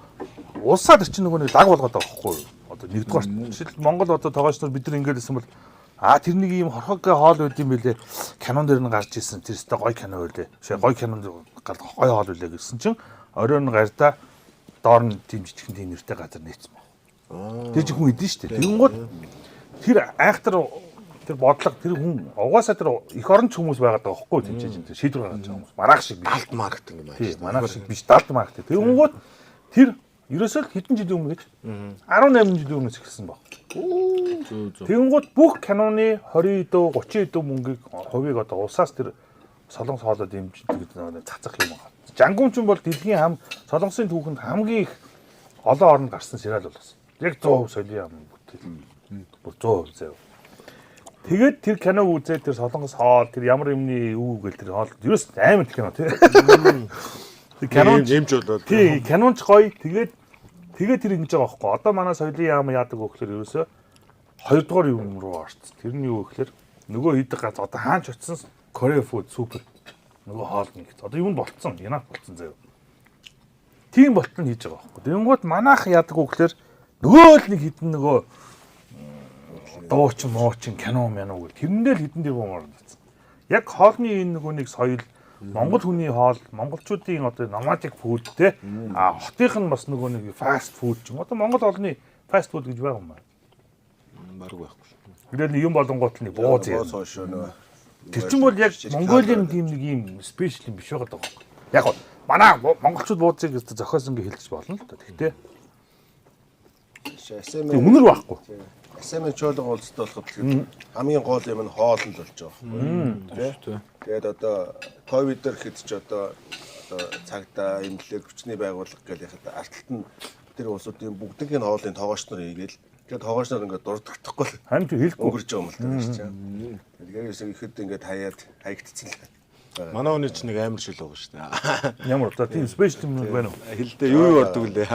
улсаа тэр чинь нөгөө нэг лаг болгоод байгаа байхгүй юу? Одоо нэгдүгээр жишээл Монгол одоо тоогооч нар бид нар ингээд байсан бол тэр нэг ийм хорхог хоол байд юм бэлээ. Кинон дээр нь гарч исэн. Тэр өстой гой кино байлээ. Биш гой кинон дээр гардаг гой хоол байлээ гэсэн чинь оройн гарда доор нь тийм жижигхэн тийм нэртэй газар нээсэн баг. Тэр чинь хүн идэн штэ. Тэгэнгუут тэр айхтар Тэр бодлого тэр хүн угаасаа тэр эх оронч хүмүүс байгаад байгаа байхгүй тийм ч тийм шийдвэр гаргаж байгаа хүмүүс. Мараах шиг биш.
Далд маркетинг юм
аа. Манаах шиг биш далд маркетинг. Тэгэнгүүт тэр ерөөсөө л хэдэн жилийн өмнө гэж 18 жилийн өмнөөс эхэлсэн баг. Тэгэнгүүт бүх киноны 20 дөө 30 дөө мөнгийг хувийг одоо улсаас тэр солонгос хоолой дэмждэг гэдэг цацах юм байна. Жангуун ч бол дэлхийн хам солонгосын түүхэнд хамгийн их олон оронд гарсан сериал болгосон. Яг 100% соёлын ам бүтээл. Бүр 100% заяа. Тэгээд тэр киног үзээд тэр солонгос хоол тэр ямар юмны юу гэл тэр хоол ерөөс амар кино тий.
Тэр кино нэмж болоод
тий кинонч гоё. Тэгээд тэр ингэж байгаа байхгүй. Одоо манай соёлын яам яадаг вэ гэхээр ерөөсөө хоёрдугаар юм руу орцсон. Тэр нь юу гэхээр нөгөө хийдэг газар одоо хаач очсон Korea food супер нөгөө хоол нэг. Одоо юу нь болцсон. Янат болцсон заяа. Тийм болтол нь хийж байгаа байхгүй. Тэгэнгүүт манайх яадаг вэ гэхээр нөгөө л нэг хідэн нөгөө дуучин, муучин, кино мянуу гэл тэрэндээ л хэдэн тэрбум орно гэсэн. Яг хоолны энэ нөгөө нэг соёл Монгол хүний хоол, монголчуудын одоо nomadic food те. А хотынх нь бас нөгөө нэг fast food ч юм. Одоо Монгол хоолны fast food гэж байгаа юм байна.
Бараг байхгүй.
Тэгэл юм болонгууд л нэг бууз
юм.
Тэр чинь бол яг Монголын тийм нэг юм special юм биш байгаа даа. Яг гоо манай монголчууд буузыг зохиосон гэж хэлж болно л да. Тэгтээ үнэр байхгүй.
СМ чуулга уулзалт болоход хамгийн гол юм нь хоол нь л болж байгаа байхгүй. Тэгээд одоо ковидор хэд ч одоо цагдаа эмнэлэг хүчний байгууллага гэл яхад арталт нь тэр улсуудын бүгдийн хоолын тоогооч нар хийгээл тэгээд тоогооч нар ингээд дурддахгүй л
харин ч хэлэхгүй
өнгөрч байгаа юм л та гэж чинь. Тэгэхээр ерөөсөө ихэд ингээд хаяад хаягдцсан л.
Манай хүний чинь нэг амар шил байгаа шүү дээ.
Ямар за тийм special юм байна уу?
Хэлдээ юу юу ордог лээ.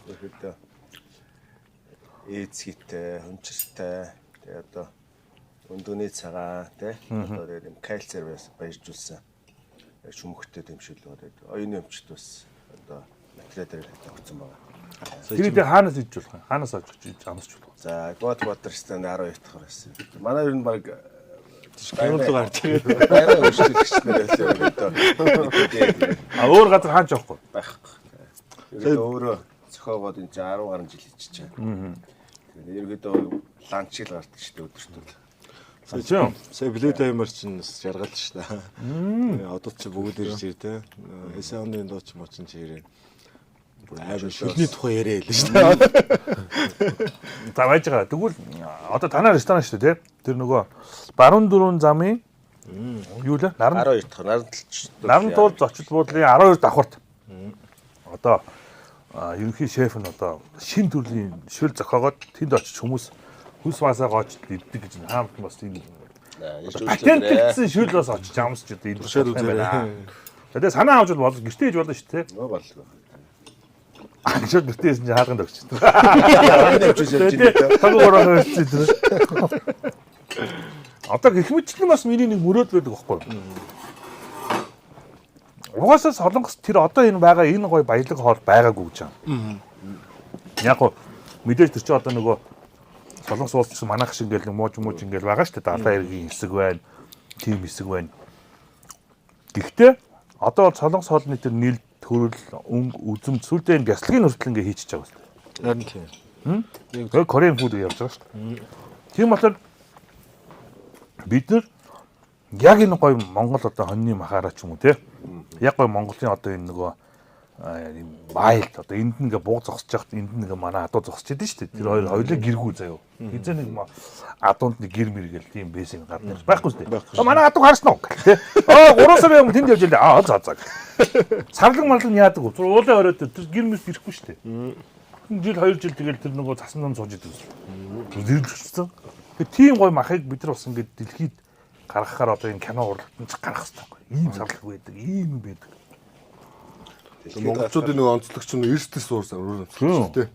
Ихэд эцгийтэй, хүнчиртэй, тэгээ одоо өндөгний цагаан тий одоо тэгээд юм кальцаар баяжуулсан шүмхтэй юм шиг л байгаа. Тэгээд оюуны өмчт бас одоо материал дээр тогтсон байгаа.
Тэр үедээ хаанаас идэж болох юм? Хаанаас авч очиж амсч болох юм?
За, God Water stand 12 дахь байсан. Манай ер нь баг
Гэрүүл гарч ирээд
байраа өөрчлөгч нар байлаа одоо.
А өөр газар хаач явахгүй
байхгүй. Тэгээд өөрөө зохиогоод энэ 10 гаруй жил хийчихэ. Тэгээд ерөөдөө ланч л гардаг шүү дээ өдөртөл.
Сая Blue Timer чинь бас жаргал шүү дээ. Одоо чи бүгд ирж ир те. Эсэны дууч мочин чи ирээ. Бүр амар шүлний тухай яриа хэлээ шүү дээ.
За байж байгаа. Тэгвэл одоо танаа ресторан шүү дээ те. Тэр нөгөө Баруун дөрвөн замын юу лээ? Наран
12 дахь наран талч.
Наран туул зочил буудлын 12 давхарт. Одоо ерөнхий шеф нь одоо шин төрлийн шүл зохиогоод тэнд очиж хүмүүс хөлс маасаа гоочд иддэг гэж хаамт бас тийм патентлэгдсэн шүл бас очиж амсч одоо идэх юм байна. Тэгээ санаа авч бол гэртээ хийж болно шүү дээ.
Нөө боллоо.
Шүл гэртээ хийсэн чинь хаалганд өгч.
Таг
гурван хийсэн тэр. Одоо гэх мэтчлэн бас миний нэг мөрөөдөл байдаг байхгүй юу? Угаасаа Солонгос тэр одоо энэ байгаа энэ гоё баялаг хоол байгаагүй гэж байна. Яг гоо мэдээж тэр чинь одоо нөгөө Солонгос улс чинь манайх шиг ингээл мууж мууж ингээл байгаа шүү дээ. Далайн эргийн хэсэг байна, тийм хэсэг байна. Гэхдээ одоо бол Солонгос хоолны тэр нийл төрөл өнгө үзэм сүлдээ энэ бясалгын хүртэл ингээ хийчихэж байгаа шүү
дээ. Харин тийм.
Тэгээ Korean food явж байгаа шүү дээ. Тийм болохоор бид нар яг энэ гоё Монгол одоо хоньны махаараа ч юм уу те. Яг гоё Монголын одоо энэ нөгөө юм байлд одоо энд ингээ бууг зогсож яхад энд ингээ манай адуу зогсож идэв шүү дээ. Тэр хоёр хоёулаа гэргүү заяо. Хизээ нэг адуунд нэг гэр мэр гэл тийм бэсэн гадна байхгүй шүү дээ. Манай адууг харсан уу гэл те. Аа 3 сарын өмнө тэнд явж илээ. Аа за за. Сарлаг марлаг яадаг. Уулын оройд тэр гэр мэрс ирэхгүй шүү дээ. Жил 2 жил тэгэл тэр нөгөө цасан дон сууж идэв. Зэрлэгчсэн. Тэгээ тийм гоё махыг бид нар бас ингээ дэлхийд гаргахаар одоо энэ кино урлагт нь ч гаргах хэрэгтэй байхгүй. Ийм сарлаг байдаг, ийм байдаг.
Монголчуудын нэг онцлог чинь эрсдэс уурсан өөр онцлог тий.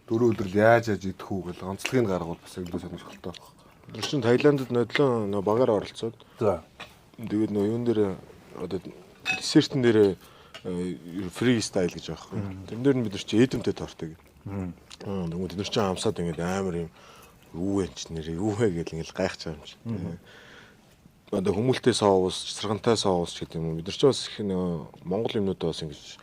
Дөрөв өдөр л яаж яаж идэх үү гэл онцлогийг гаргавал бас илүү сонирхолтой байх.
Тэр чинь Таиландд нодлон нөө багаар оролцоод.
За.
Тэгээд нөө юун дээр одоо десертэн дээр фри стайл гэж байгаа байхгүй. Тэрэн дээр нь бид нар чи эдэмтэй тортыг. Тэгмээ тэд нар чи амсаад ингээд амар юм юу вэ ч нэр юу вэ гэл ингээд гайхаж байгаа юм чи. Одоо хүмүүлтэй соус, цэцэргантай соус гэдэг юм уу. Бид нар ч бас их нөө Монгол юмнуудаа бас ингэж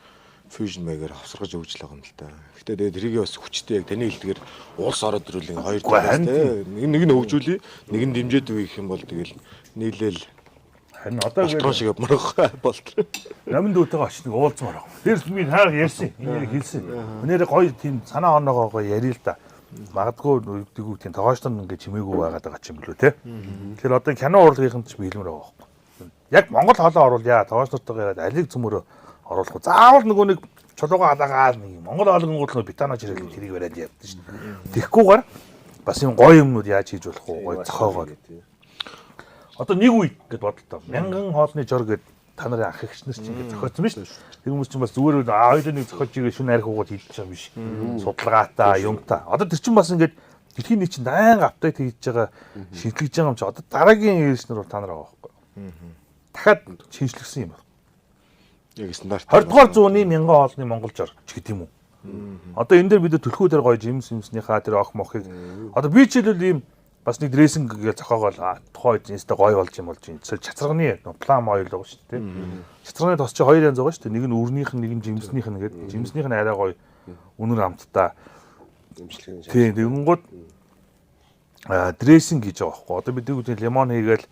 Fusion маягаар хавсаргаж өгч л байгаа юм л та. Гэтэ тэгээд тэрийг бас хүчтэй яг таны хэлдгээр улс ороод ирвэл ингээ хоёр талаас те нэг нь хөгжүүлье, нэг нь дэмжиж өгөх юм бол тэгэл нийлээл
Харин одоо
болтгон шиг явмаар байгаа болт.
Номин дүүтэйгээ очиж нэг уулзмаар байгаа. Тэр би таар ярьсан. Энэ яриг хэлсэн. Өнөөрэ гоё тийм санаа оноогоо гоё ярил л да. Магадгүй үгдэг үг тийм тогоочлон ингээ чимээгүй байгаад байгаа ч юм билүү те. Тэгэхээр одоо кино урлагийнхан ч би хэлмээр байгаа байхгүй. Яг Монгол хоолоо оруулъя. Тогооч нартайгаа яриад алиг цөмөрөө оруулах. Заавал нөгөө нэг чулуугаа халаагаал нэг Монгол хоолонгууд нөө битана чирэл тэрийг бариад явдсан шүү дээ. Тэгхгүйгээр бас юм гоё юмнууд яаж хийж болох вэ? Гоё зохиогоод. Одоо нэг үе гэд бодлоо. Мянган хоолны жор гэд та нарын ах эгч нар чинь ингэ зохиоцсон биз дээ. Тэр хүмүүс чинь бас зүгээр хоёулаа нэг зохиож игээ шүн арх уугаад хийдэж байгаа юм биш. Судалгаатай, юмтай. Одоо тэр чинь бас ингээд дэлхийн нийт чинь байнга апдейт хийж байгаа, шинэчлэгдэж байгаа юм чи одоо дараагийн ирс нар бол та нар байгаа байхгүй. Дахиад шинэчлэгсэн юм байна.
Яг стандарт.
20 дугаар зууны мянган хоолны монгол жор ч гэдэг юм уу. Одоо энэ дээр бид төлхөө дээр гоё жимс юмснийхаа тэр ох мохыг одоо би жишээлбэл ийм бас нэг дрессинг гэж зохиогоол тухайн үед инста гоё болж юм болж юм. Чацрагны плам ойл байгаа шүү дээ. Чацрагны тос чи хоёр янз байгаа шүү дээ. Нэг нь үрнийх нь, нэг нь жимснийх нь гэдэг. Жимснийх нь арай гоё үнэр амттай.
Дэмжлэг.
Тийм, тэгэнгүүт дрессинг хийж байгаа байхгүй. Одоо бид нэг лимон хийгээл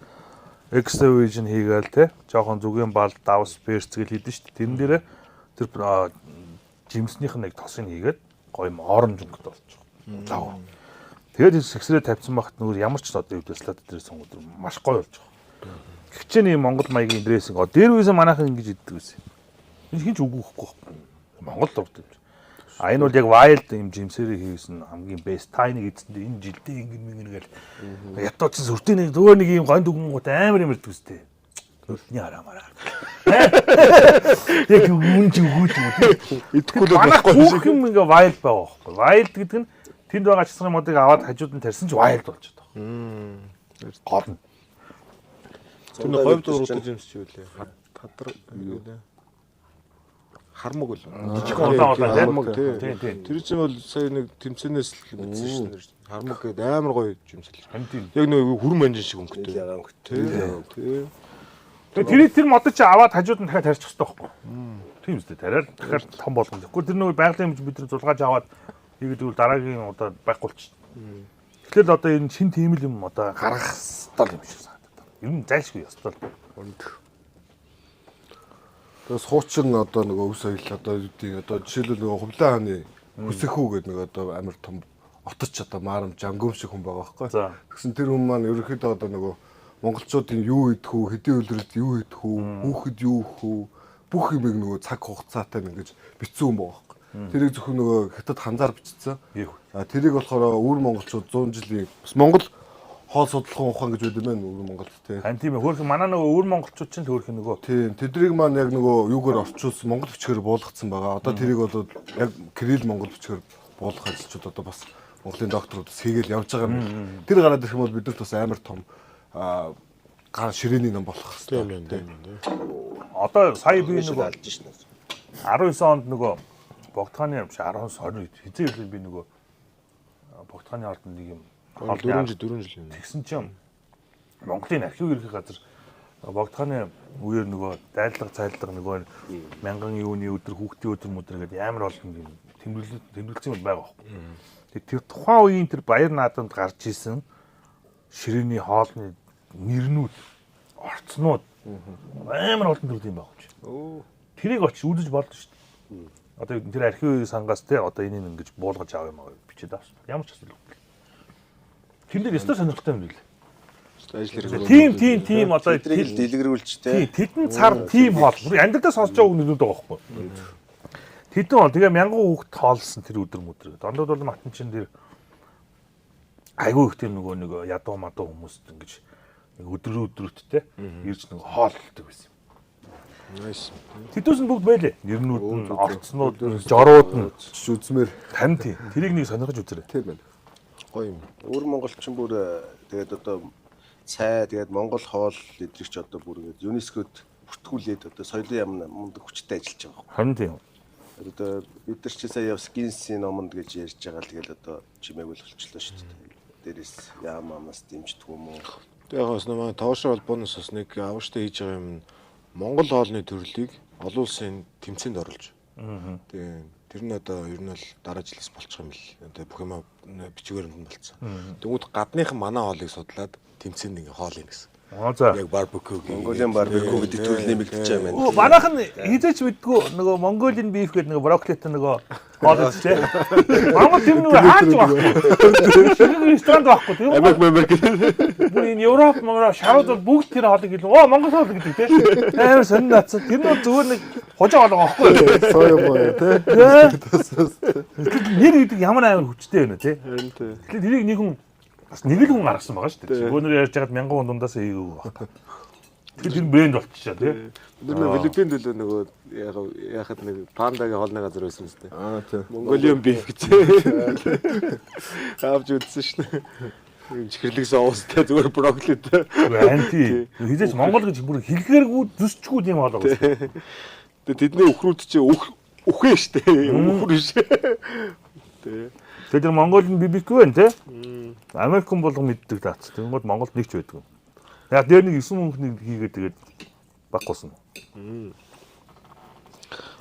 extra virgin хийгээл те. Жохон зүгийн бал, давс, перц гэл хийдэн шүү дээ. Тэрэн дээрээ тэр жимснийх нь нэг тосыг хийгээд гоё оранж өнгөтэй болчих. Лав. Тэгээд сэгсрээ тавьсан багт нөгөө ямар ч одоо юу гэдэг салат дээр сонгоод маш гоё болж байгаа. Гэгчээний Монгол маягийн дрессинг. Дээр үеэсээ манайхан ингэж иддэг байсан. Энэ хин ч үгүй хөхгүй байхгүй. Монгол дуртай юм. А энэ бол яг wild юм жимсэрээ хийсэн хамгийн best тайныг эзэндээ энэ жилдээ ингэн мэгэн гэл ятуу чинь сүртэй нэг зүгээр нэг юм гонь дүгэн гут амар юм ирдэг үстэй. Нүдний хараа мараа. Яг үн чи үгүй ч юм уу.
Идэхгүй л болохгүй.
Бүх юм ингээ wild байгаа байхгүй. Wild гэдэг нь тэнд байгаа чацрын модыг аваад хажууд нь тарьсан ч wild болж байгаа. Гол нь.
Тэр нэг говьд уруудаг юмс чи юу лээ? Хадар юу лээ? Хармаг үл.
Жижиг удаан удаан
хармаг тий.
Тийм.
Тэр чинь бол сая нэг тэмцээнээс л мэдсэн шүү дээ. Хармаг гэдэг амар гоё юмсэл.
Харин
Яг нэг хүрэн манжин шиг өнгөтэй.
Ягаан өнгөтэй.
Тий.
Тэгээ тэр модыг чи аваад хажууд нь дахиад тарьчих хэрэгтэй байхгүй. Тийм үстэй тариад дахиад том болгоно. Тэгэхгүй тэр нөгөө байгалийн юм бид нар зулгааж аваад хийгээд тэгвэл дараагийн удаа байхгүй болчих. Тэгэхээр л одоо энэ шин тийм л юм одоо гаргах ёстой юм шиг санагдаад байна. Ер нь зайлшгүй ёстой л.
Тэгээс хуучин одоо нөгөө өв соёл одоо юу гэдэг одоо жишээлбэл нөгөө Хублай хааны Хүсэхүү гэдэг нэг одоо амар том оточ одоо маарам жангум шиг хүн байгаа байхгүй. Тэгсэн тэр хүн маань ерөнхийдөө одоо нөгөө монголчуудын юу идэх үү, хэдийн үлрэлт юу идэх үү, хүүхэд юу өгөх үү, бүх юмыг нөгөө цаг хугацаатай ингэж бичсэн хүн байгаа байхгүй. Тэрийг зөвхөн нөгөө хятад ханзаар бичсэн. А тэрийг болохоор өвөр монголчууд 100 жилийн бас Монгол хоол судлахын ухаан гэж байд юм байна өвөр Монголд тий.
Харин тийм ээ. Хөөрхөн манай нөгөө өвөр монголчууд чинь л хөөрхөн нөгөө.
Тийм. Тэдрийг маань яг нөгөө юугаар орчуулсан монгол бичгээр буулгацсан байгаа. Одоо тэрийг бол яг кирилл монгол бичгээр буулгах ажилчуд одоо бас Монголын докторууд бас хийгээл явж байгаа юм. Тэр гараад ирэх юм бол бидэрт бас амар том гар ширээний ном болох хэрэгтэй.
Тийм тийм.
Одоо сая би нөгөө
алж шнэ.
19 онд нөгөө Богдхааны биш 19 20 хизээ ирлээ би нөгөө Богдхааны ордонд нэг юм
4 жил юм.
Тэгсэн чинь Монголын архив ерхий газар Богдхааны үеэр нөгөө дайрлага цайлга нөгөө мянган юуны өдөр хүүхдийн өдөр мөдөр гэдэг амар олон юм тэмдэглэсэн юм байгаа байхгүй. Тэр тухайн үеийн тэр баяр наадамд гарч исэн ширээний хоолны нэрнүүд, орцнууд амар олон төрлийн юм байгаа юм чи. Тэрийг очиж үзэж болдоо шүү дээ. Одоо тэр архив сангаас те одоо энийг ингэж буулгаж авах юм аа бичээд авсан. Ямар ч асуудал үгүй. Тэр дээр ёстой сонирхолтой юм билээ.
Ажил хэрэг.
Тийм тийм одоо
тэрийг дэлгэрүүлж те.
Тэдэн цар тийм хоол. Амьдралдаа сонсож байгаа үгнүүд байгаа байхгүй. Тэдэн бол тэгээ мянган хүүхд хоолсон тэр өдөр мөдөр. Дондод бол матан чин тэр айгүй их тийм нөгөө нэг ядуу мадуу хүмүүст ингэж нэг өдөр өдрөттэй ирж нэг хооллдог байсан юм.
Nice.
Тэдүүс нь бүгд байлээ. Нэрнүүд нь, орцнууд, жорууд нь
үзмээр
тань тий. Тэрийг нэг сонирхож үзээрэй.
Тийм байна.
Гоё юм.
Өвөр монголчин бүр тэгээд одоо цай тэгээд монгол хоол эдрийг ч одоо бүр ингээд ЮНЕСКОд бүртгүүлээд одоо соёлын яам мундаг хүчтэй ажиллаж байгаа байхгүй.
Харин тийм.
Одоо бид нар чи сая явс Гиннесийн номонд гэж ярьж байгаа л тэгэл одоо чимээгүй л болчихлоо шүү дээ. Дээрээс яам амнаас дэмждэг юм уу?
Тэгээд яг бас нөө тоошоо холбооноос бас нэг авштай хийж байгаа юм нь Монгол хоолны төрлийг олон улсын тэмцээнд оруулж. Тийм. Тэр нь одоо ер нь бол дараа жилээс болчих юм л. Одоо бүх юм бичгээр нь болцсон. Тэгмүүд гадныхан манай хоолыг судлаад тэмцээнд ингээ хоол ийн гэсэн. Яг барбекю гэх.
Mongolian barbecue гэдэг төрөл нэмэгдэж байгаа юм байна.
Манайх нь хизээч мэддгүү нөгөө Mongolian beef гэдэг нөгөө брокколитой нөгөө хоол идчихэ. Монгол тэр нөгөө хаач байхгүй. Ресторанд байхгүй. Тэр
Америк Америк.
Бүр энэ Европ, Монгол шарууд бол бүгд тэр хоолыг хэлнэ. Оо Монгол хоол гэдэг тийм. Амар сонин наацсан. Тэр нь зүгээр нэг хожоо хоол байгаа байхгүй юу?
Соёо моё тий.
Нэр гэдэг ямар амар хүчтэй байна тий.
Харин тий.
Тэгэхээр тэрийг нэг хүн бас нэг л хүн гаргасан байгаа шүү дээ. Бөөнөр ярьж байгаад 1000 хүн дундаас хийгээгүй баг. Тэгэхээр тэр брэнд болчихоо тий.
Тэр нэг Филиппинд үлээ нөгөө яхад нэг пандагийн хоолны газар байсан юм шүү дээ.
Аа тий.
Mongolian beef гэж. Авч үзсэн шнэ. Юм чихэрлэг соустай зүгээр брокколитой.
Анти. Хизээч Монгол гэж бүр хэлгээргүй зүсчгүй тийм хоол байгаа.
Тэгээ тэдний өхрүүд чи үхээ штэ. Үхэр биш. Тий.
Тэгэхээр тэр Mongolian BBQ байна тий. Америкэн болгон мэддэг таац. Тэнгүүд Монголд нэг ч байдгүй. Яг дээр нэг 9 мөнгөний хийгээд тэгээд баггүйсэн.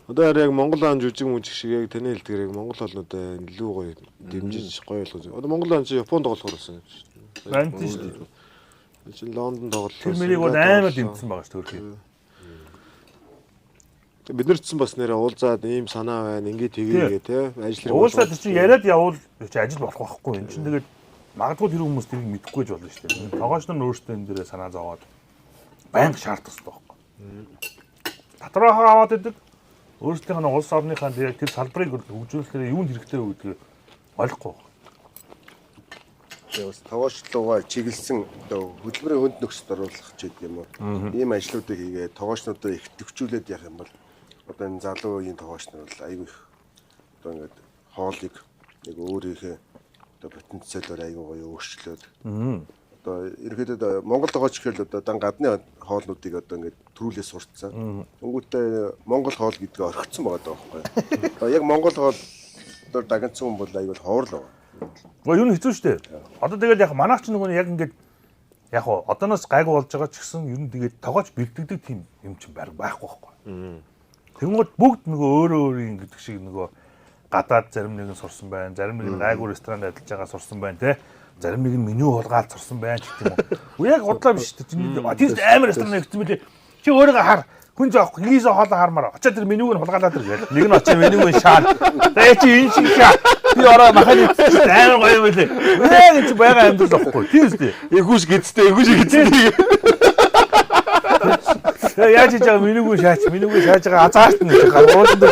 Одоо хараа яг Монгол он жүжиг мүжиг шиг яг таны хэлдгээр яг Монгол хоолнуудаа илүү гоё дэмжиж гоё болгож. Одоо Монгол он чи Японд тоглохоор болсон юм шүү дээ.
Анти шүү дээ.
Чи Лондон тоглолоо.
Тэр мэрийг бол амар дэмжсэн байгаа шүү дээ.
Бид нар ч бас нэрээ уулзаад ийм санаа байна, ингээд хийгээе те. Ажил хэрэг.
Уулзаад чи яриад явуул чи ажил болох байхгүй. Энд чинь тэгээд магадгүй тэр хүмүүс тэрийг мэдэхгүй ч болно шүү дээ. Тогооч нар өөрсдөө энэ дээрээ санаа зовоод байнга шаардах хэрэгтэй байхгүй. Татвараа аваад идэг. Өөрсдийнх нь улс орныхаа тэр салбарыг хөгжүүлэхээр юунд хэрэгтэй вэ гэдгийг ойлгохгүй.
Тэгээ бас тогоочлогоо чиглэсэн одоо хөдөлмөрийн хүнд нөхцөлд оруулах ч гэдэг юм уу. Ийм ажлуудыг хийгээ тогоочнуудаа их төвчүүлээд явах юм бол одоо энэ залуу үеийн тогооч нар бол айгүй их одоо ингээд хоолыг яг өөрийнхөө одоо потенциалаар айгүй гоё өөрчлөөд. Одоо ерөнхийдөө Монгол тогооч гэхэл одоо дан гадны хоолнуудыг одоо ингээд төрүүлээ сурцсан. Өнгөтэй Монгол хоол гэдгээ орхицсан байгаа даа байхгүй. Одоо яг Монгол хоол одоо дагнцсан хүн бол айгүй ховор л байгаа.
Гэхдээ юу нь хэцүү шүү дээ. Одоо тэгэл яг манайх ч нөгөө яг ингээд яг хоо одооноос гайгүй болж байгаа ч гэсэн ер нь тэгээд тогооч бэлтгэдэг тийм юм чинь байхгүй байхгүй. Тэнгүүд бүгд нөгөө өөрөө өөрийн гэдэг шиг нөгөө гадаад зарим нэг нь сурсан байна, зарим нэг нь гайгүй ресторанд ажиллаж байгаа сурсан байна те. Зарим нэг нь меню хулгаал сурсан байна ч гэх юм уу. Яг удлаа биш үү. Тэр амар ресторан нэгтсэн мөлий. Чи өөрийгөө хар. Хүн зоох хийсэ хоолоо хармаар. Очоод тэр менюг нь хулгаалаад ир гээл. Нэг нь очоо менюг нь шаар. Тэгээ чи энэ шиг шаа. Би ороо маханы амар гоё юм лээ. Яг энэ чи байгаа амьдрал واخгүй. Тийм үстэй.
Эгүүш гэдтэй, эгүүш гэдтэй.
Тэгээ яаж хийж байгаа менюг нь шаач, менюг нь шааж байгаа азаарт нь гаргуулсан.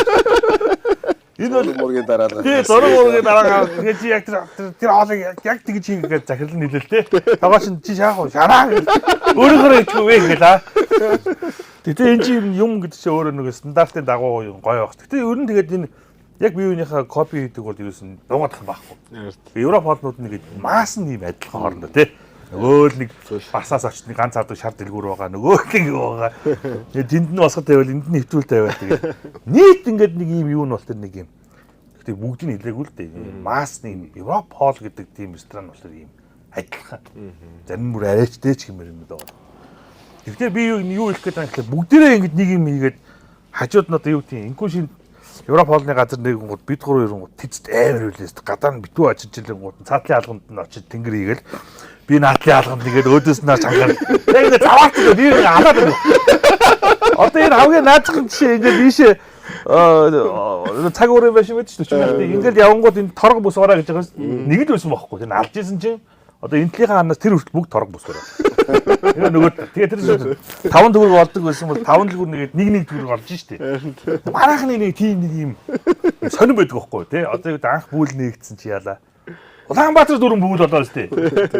Энэ бол
мургийн дараалал.
Тий, зураг мургийн дараалал. Тэгээ чи яг тэр хоолыг яг тэгж хий гэж захирал нийлэл те. Тогооч нь чи шаах уу? Шараа. Өөрөөхөө идэхгүй вэ гэл аа. Гэтэ энэ чи юм гэдэг чи өөрөө нэг стандартын дагуу юм гоё байх. Гэтэ ер нь тэгээд энэ яг бие биенийхээ копи хийдэг бол ерөөс нь дуугадах байхгүй. Европ хоолнууд нэг масс нь юм адилхан хоорондоо те. Нөгөө л нэг Барсаас очиж нэг ганц авдаг шар дэлгүүр байгаа, нөгөө л нэг байгаа. Тэгээд тэнд нь босгод тавиал, энд нь хэвтүүл тавиал тэгээд нийт ингээд нэг юм юу нь бол тэр нэг юм. Гэтэ бүгд нь хэлээгүй л дээ. Масс нэг Европ хоол гэдэг тийм ресторан болохоор ийм адилхан. Зарим бүр арайчтэй ч гэмээр юм даа. Тэгэхээр би юу хэлэх гээд байгаа гэхээр бүгдээрээ ингэж нэг юм хийгээд хажууд нь одоо юу гэдэг инкүн шин Европ хоолны газар нэгэн гот бид гурав ирэнгүүт тэцэд амар үлээс гадаа нь битүү очиж ирэнгүүт цаатлын алганд нь очиж тэнгэр хийгээл би наадлын алганд нэгээд өөдөөс нь чангаар яг ингэ заваач би алаад байна. Одоо энэ хамгийн наадхан жишээ ингээд ийшээ цаг уурын байшин байдаг шүү дээ. Ингээд явангууд энэ торго бүс ороо гэж байгаа юм. Нэг л байсан байхгүй. Тэр алж исэн чинь одоо энэ талынхаа ханаас тэр хүртэл бүгд торго бүс ороо. Тэр нөгөө тэгээ тэр 5 төгрөг олдог байсан бол 5 төгрөг нэгээд 1 төгрөг олж штэ. Маргаахны нэг тийм нэг юм сонирн байдаг байхгүй тий. Одоо юу анх бүл нэгдсэн чи яалаа. Улаанбаатар дөрвөн бүл болоо штэ.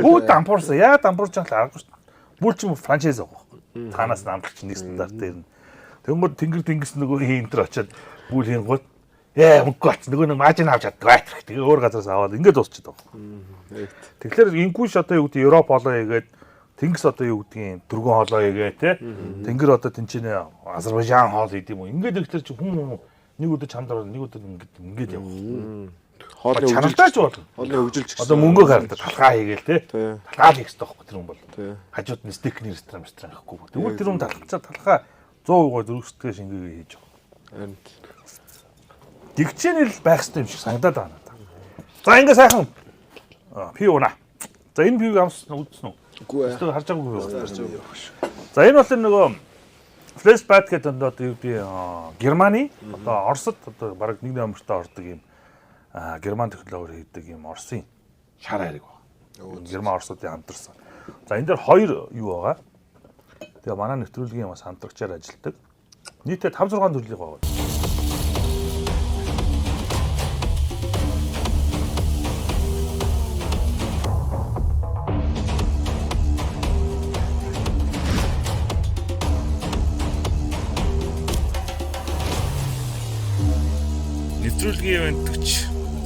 Бүгд дампуурсан. Яа дампуурч байгаа аргагүй штэ. Бүл чинь франчайз байгаа байхгүй. Цаанаас нь амтлагч нэг стандарт дээр нь. Тэнгүүд тэнгэр тэнгис нөгөө хийн энэ очиад бүл хийнгүүт мөнгө олц нөгөө нэг маажин авч чаддаг. Тэгээ өөр газараас аваад ингээд дуусчихдаг байхгүй. Тэгэхээр инкүш одоо юу гэдэг Европ хоолоо хийгээд Тэнгис одоо юу гэдгийг түргэн хоолоо хийгээ те. Тэнгэр одоо тэнцэнэ Азербайджан хоол хийд юм уу. Ингээд ихтер чи хүн нэг өдөр чамд ороо нэг өдөр ингээд явах.
Хоолны
чанартай ч болно.
Хоолны хөгжилч гэсэн.
Одоо мөнгөө харалта талхаа хийгээл те. Талхаа л хийх хэрэгтэй байхгүй тэр хүн бол. Хажууд нь стейкний ресторан гэхгүй. Тэгвэл тэр хүн талхацаа талхаа 100% гоо зөрөгсдгөө шингээгээ хийж байгаа.
Харин
Дэгчэнэл байх хэрэгтэй юм шиг санагдаад байна надад. За ингээ сайхан пив уна. За энэ пивийг амссан уу үзсэн үү?
Үгүй ээ.
Өстөө харж байгаагүй юу? За энэ бол нөгөө Flashback гэдэг одоо юу гэдэг Германы одоо Оросд одоо бараг нэг номертой ордог юм герман технологиор хийдэг юм Оросын шар хайрыг байна. Герман Оросуудын хамтарсан. За энэ дээр хоёр юу байгаа. Тэгээ манай нэвтрүүлгийн бас хамтрагчаар ажилладаг. Нийтдээ 5 6 төрлийн байгаа.
Нэвтрүүлгийн ивент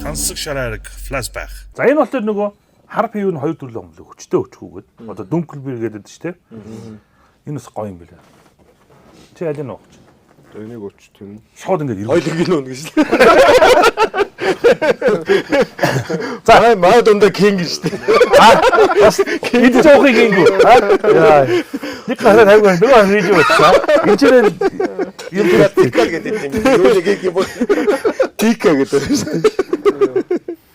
тансаг шараарэг флашбак.
За энэ бол тэр нөгөө хар пив нь хоёр төрлийн юм лээ. Хүчтэй хүчгүүгээд. Одоо дүнкл бир гэдэг шүү дээ. Энэ бас гоё юм билээ. Чи аль нь уух чи?
Энийг уч тэр.
Шууд ингээд ирэх.
Хоёул ингэ нүүн гэж лээ. За маа дундаа кинг гэж лээ.
Бас идэж уухыг ингэв. Яа. Нэг гараа тавиаг нөгөө хийж бодсон. Энэ ч юм
Тикал гэдэг юм. Юу нэг юм бол
Тика гэдэг юм шүү дээ.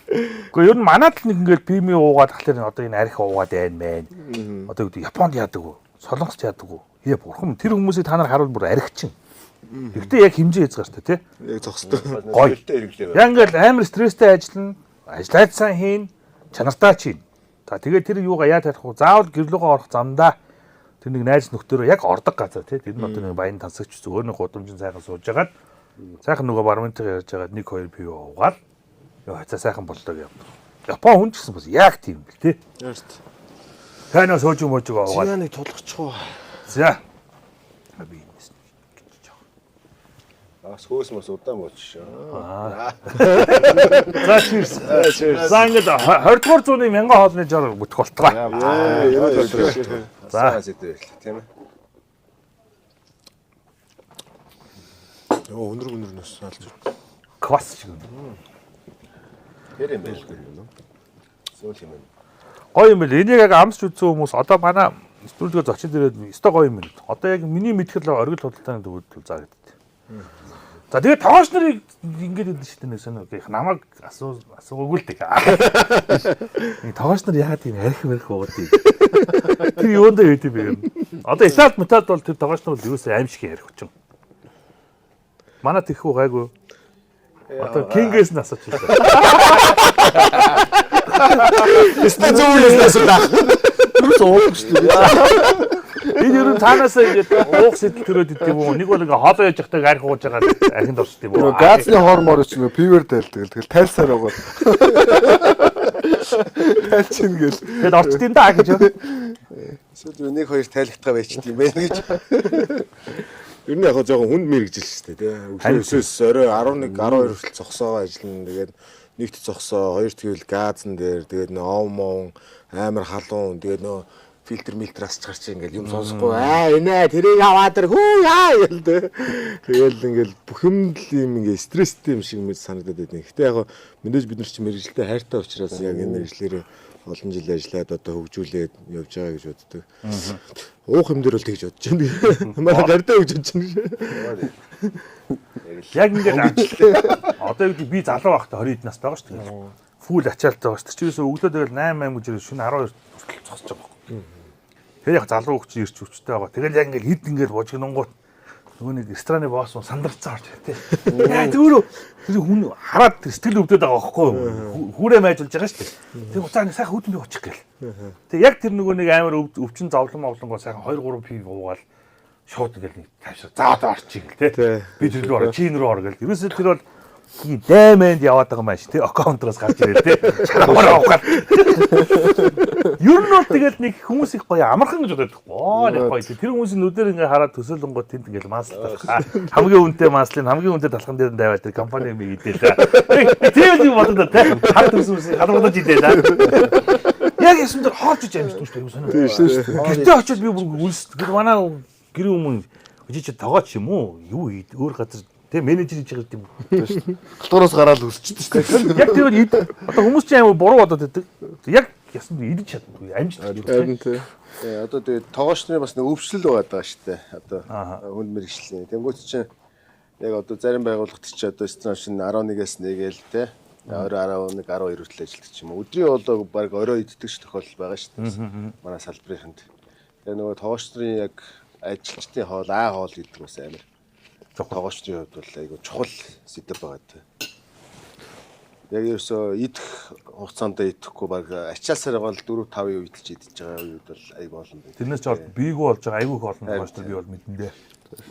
Гэхдээ ер нь манад л нэг ингээд пими уугаад тахлаар одоо энэ арх уугаад байна мэн. Одоо юу гэдэг Японд яадаг уу? Солонгост яадаг уу? Яа бурхан тэр хүмүүсийг та нар харуул бүр архичин. Гэхдээ яг хэмжээ хязгаартай тий.
Яг зогстой.
Гоё.
хэрэглээ.
Яг ингээд амар стресстэй ажиллана, ажиллаад сайн хийн, чанартай чинь. За тэгээд тэр юугаа яа тарих вэ? Заавал гэрлүүгээ орох замдаа тэр нэг найз нөхдөөрөө яг ордог газар тий. Тэр нь одоо нэг баян тансагч зүгээр нэг гудамжин сайхан сууж агаад сайхан нөгөө барментайгаа ярьж агаад 1 2 пиво уугаад ёо за сайхан боллоо гэв. Япон хүн ч гэсэн бас яг тийм бэл тий.
Яарт.
Тайнаа сууж мууж уугаад.
Зя нэг тулгачих уу.
За. Би энэс гэж жоо.
Аас хөөс мөс удаан болчих шээ.
За cheers. За ингээд 20 дугаар зууны мянган хоолны жор бүтэх болтугай.
За сэдв байлаа тийм ээ.
Йоо өндөр өндөр нөс алж.
Квас шиг юм.
Тэр юм байлгүй юм. Сүүл юм.
Гоё юм бэл. Энийг яг амсч үзсэн хүмүүс одоо манай студио зочин дээрээ өстой гоё юм байна. Одоо яг миний мэдхэл оргил худалдааны төвөд заа гэдэг. За тэгээд тогооч нарыг ингэж хэлдэг шүү дээ нэг сонио. Намайг асуугаагүй л дээ. Нэг тогооч нар яагаад тийм арх мэрх уугаад юм. Тэр юунд байд юм бэ юм. Одоо Италид металд бол тэр тогооч нар бол юусаа аим шиг арх хүчин. Манай тэхүү гайгүй. Одоо Кингээс нь асууч байсан.
Өстой зөв асуулаа.
Юус уудаг шүү дээ.
Энэ ер нь цаанаас ингээд уух сэтэл төрөөд идэв юм уу? Нэг бол ингээ хоолоо яж явахдаа арх ууж байгаа архинд орчд юм уу?
Нөгөө газны хормоор ч нөгөө пивэр тайлдаг. Тэгэл тайлсаар байгаа. Тайлчин гэл.
Тэгэл орчд юм да гэж.
Эсвэл нэг хоёр тайлгтгаа байчт юм байна гэж.
Ер нь яг жоохон хүнд мэрэгжил шүү дээ тий. Өглөө 9-өөс орой 11 12 хүртэл зогсоогоо ажиллана. Тэгээд нэгт зогсоо, хоёрт гэвэл газан дээр тэгээд нөө ов мов амар халуун тэгээд нөө фильтр милтер асч гарч ингээл юм сонсохгүй аа энэ тэрийг аваад ир хүү яа гэл тий. Тэгэл ингээл бүх юм л юм ингээ стресстэй юм шиг мэд санагдаад байдаг. Гэтэ яг мэдээж бид нар чи мэрэгжилтэй хайртай учраас яг энэ мэрэгжлэрээ олон жил ажиллаад одоо хөгжүүлээд явж байгаа гэж боддог. Уух юм дээр бол тэгж бодож байна. Манай гардаа гэж бодож байна.
Яг ингээд одоо юу гэдэг би залуу байхдаа 20 настай байгаа шүү дээ. Фүүл ачаалт байгаа шүү дээ. Чи юусоо өглөө тэгэл 8 8 гэж ирээ шөнө 12 хүртэл зогсож байгаа байхгүй. Тэр яг залуу хөвч ирч хүчтэй байгаа. Тэгэл яг ингээд хэд ингээд божигнонгууд нөгөө нэг рестораны босс нь сандарцсан орж ирээ тий. Яа өөрөө тэр хүн хараад тэр сэтгэл өвдөд байгаа байхгүй юу? Хүүрээ майжуулж байгаа шүү дээ. Тэр уцаа нэг сайхан хөдөн би очих гээл. Тэг яг тэр нөгөө нэг амар өвчин зовлон мовлонгоо сайхан 2 3 пив уугаал шууд ингээл нэг тавьшаа. За одоо орчих гэл тий. Би тэр рүү ор, чи энэ рүү ор гэл. Ерөөсөө тэр бол дайманд яваад байгаа юм шиг тий. Аккаунтроос гарч ирээ тий. Шараар авах. Ер нь бол тэгэл нэг хүмүүс их гоё амархан гэж боддог. Оо нэг гоё. Тэр хүмүүсийн нүдээр ингээ хараад төсөөлөнгөө тэнд ингээл маслах. Хамгийн үнэтэй маслын хамгийн үнэтэй талхан дээр нь тавиад тэр компани юм идэл. Тийм юм боддог тий. Хар төс хүмүүсийг халбадаж идэл. Яг ясам дээр хоолж иж амждаг шүү дээ юм сонио.
Тийм шүү дээ.
Гэртээ очиод би бүр үлс. Тэр манай гэрийн өмнө чи чи тогооч юм уу? Юу хийд өөр газар тэ менежер хийж байгаа юм.
Галдуураас гараад өсчихдээ шүү дээ.
Яг тэр бол одоо хүмүүс чинь амар буруу бодоод байдаг. Яг ясан идэж чаддаггүй амждаг.
Харин тий.
Одоо тэгээд тогооч нарын бас нэг өвчлөл байгаа даа шүү дээ. Одоо хүнд мэрэгжлийн. Тэнгүүт чинь Яг одоо зарим байгууллагт ч одоо стран шинэ 11-ээс 1-эл те. Орой 11, 12 хүртэл ажилладаг ч юм уу. Өдрийн хоолоо баг орой иддэг ч тохиолдол байгаа шүү дээ. Манай салбарынханд. Тэгээ нөгөө тоогооч нарын яг ажилчдын хоол, аа хоол гэдэг бас амар. Тоогооч нарын хувьд бол айгүй чухал сэдэв байгаа те. Яг ерөөсөө идэх хугацаанд идэхгүй баг ачаалсаар гол 4 5-ын үед л идэж байгаа үед бол айгүй олон байдаг.
Тэрнээс ч бийгүү болж байгаа айгүй их олон тоогооч нар би бол мэдэн дээ.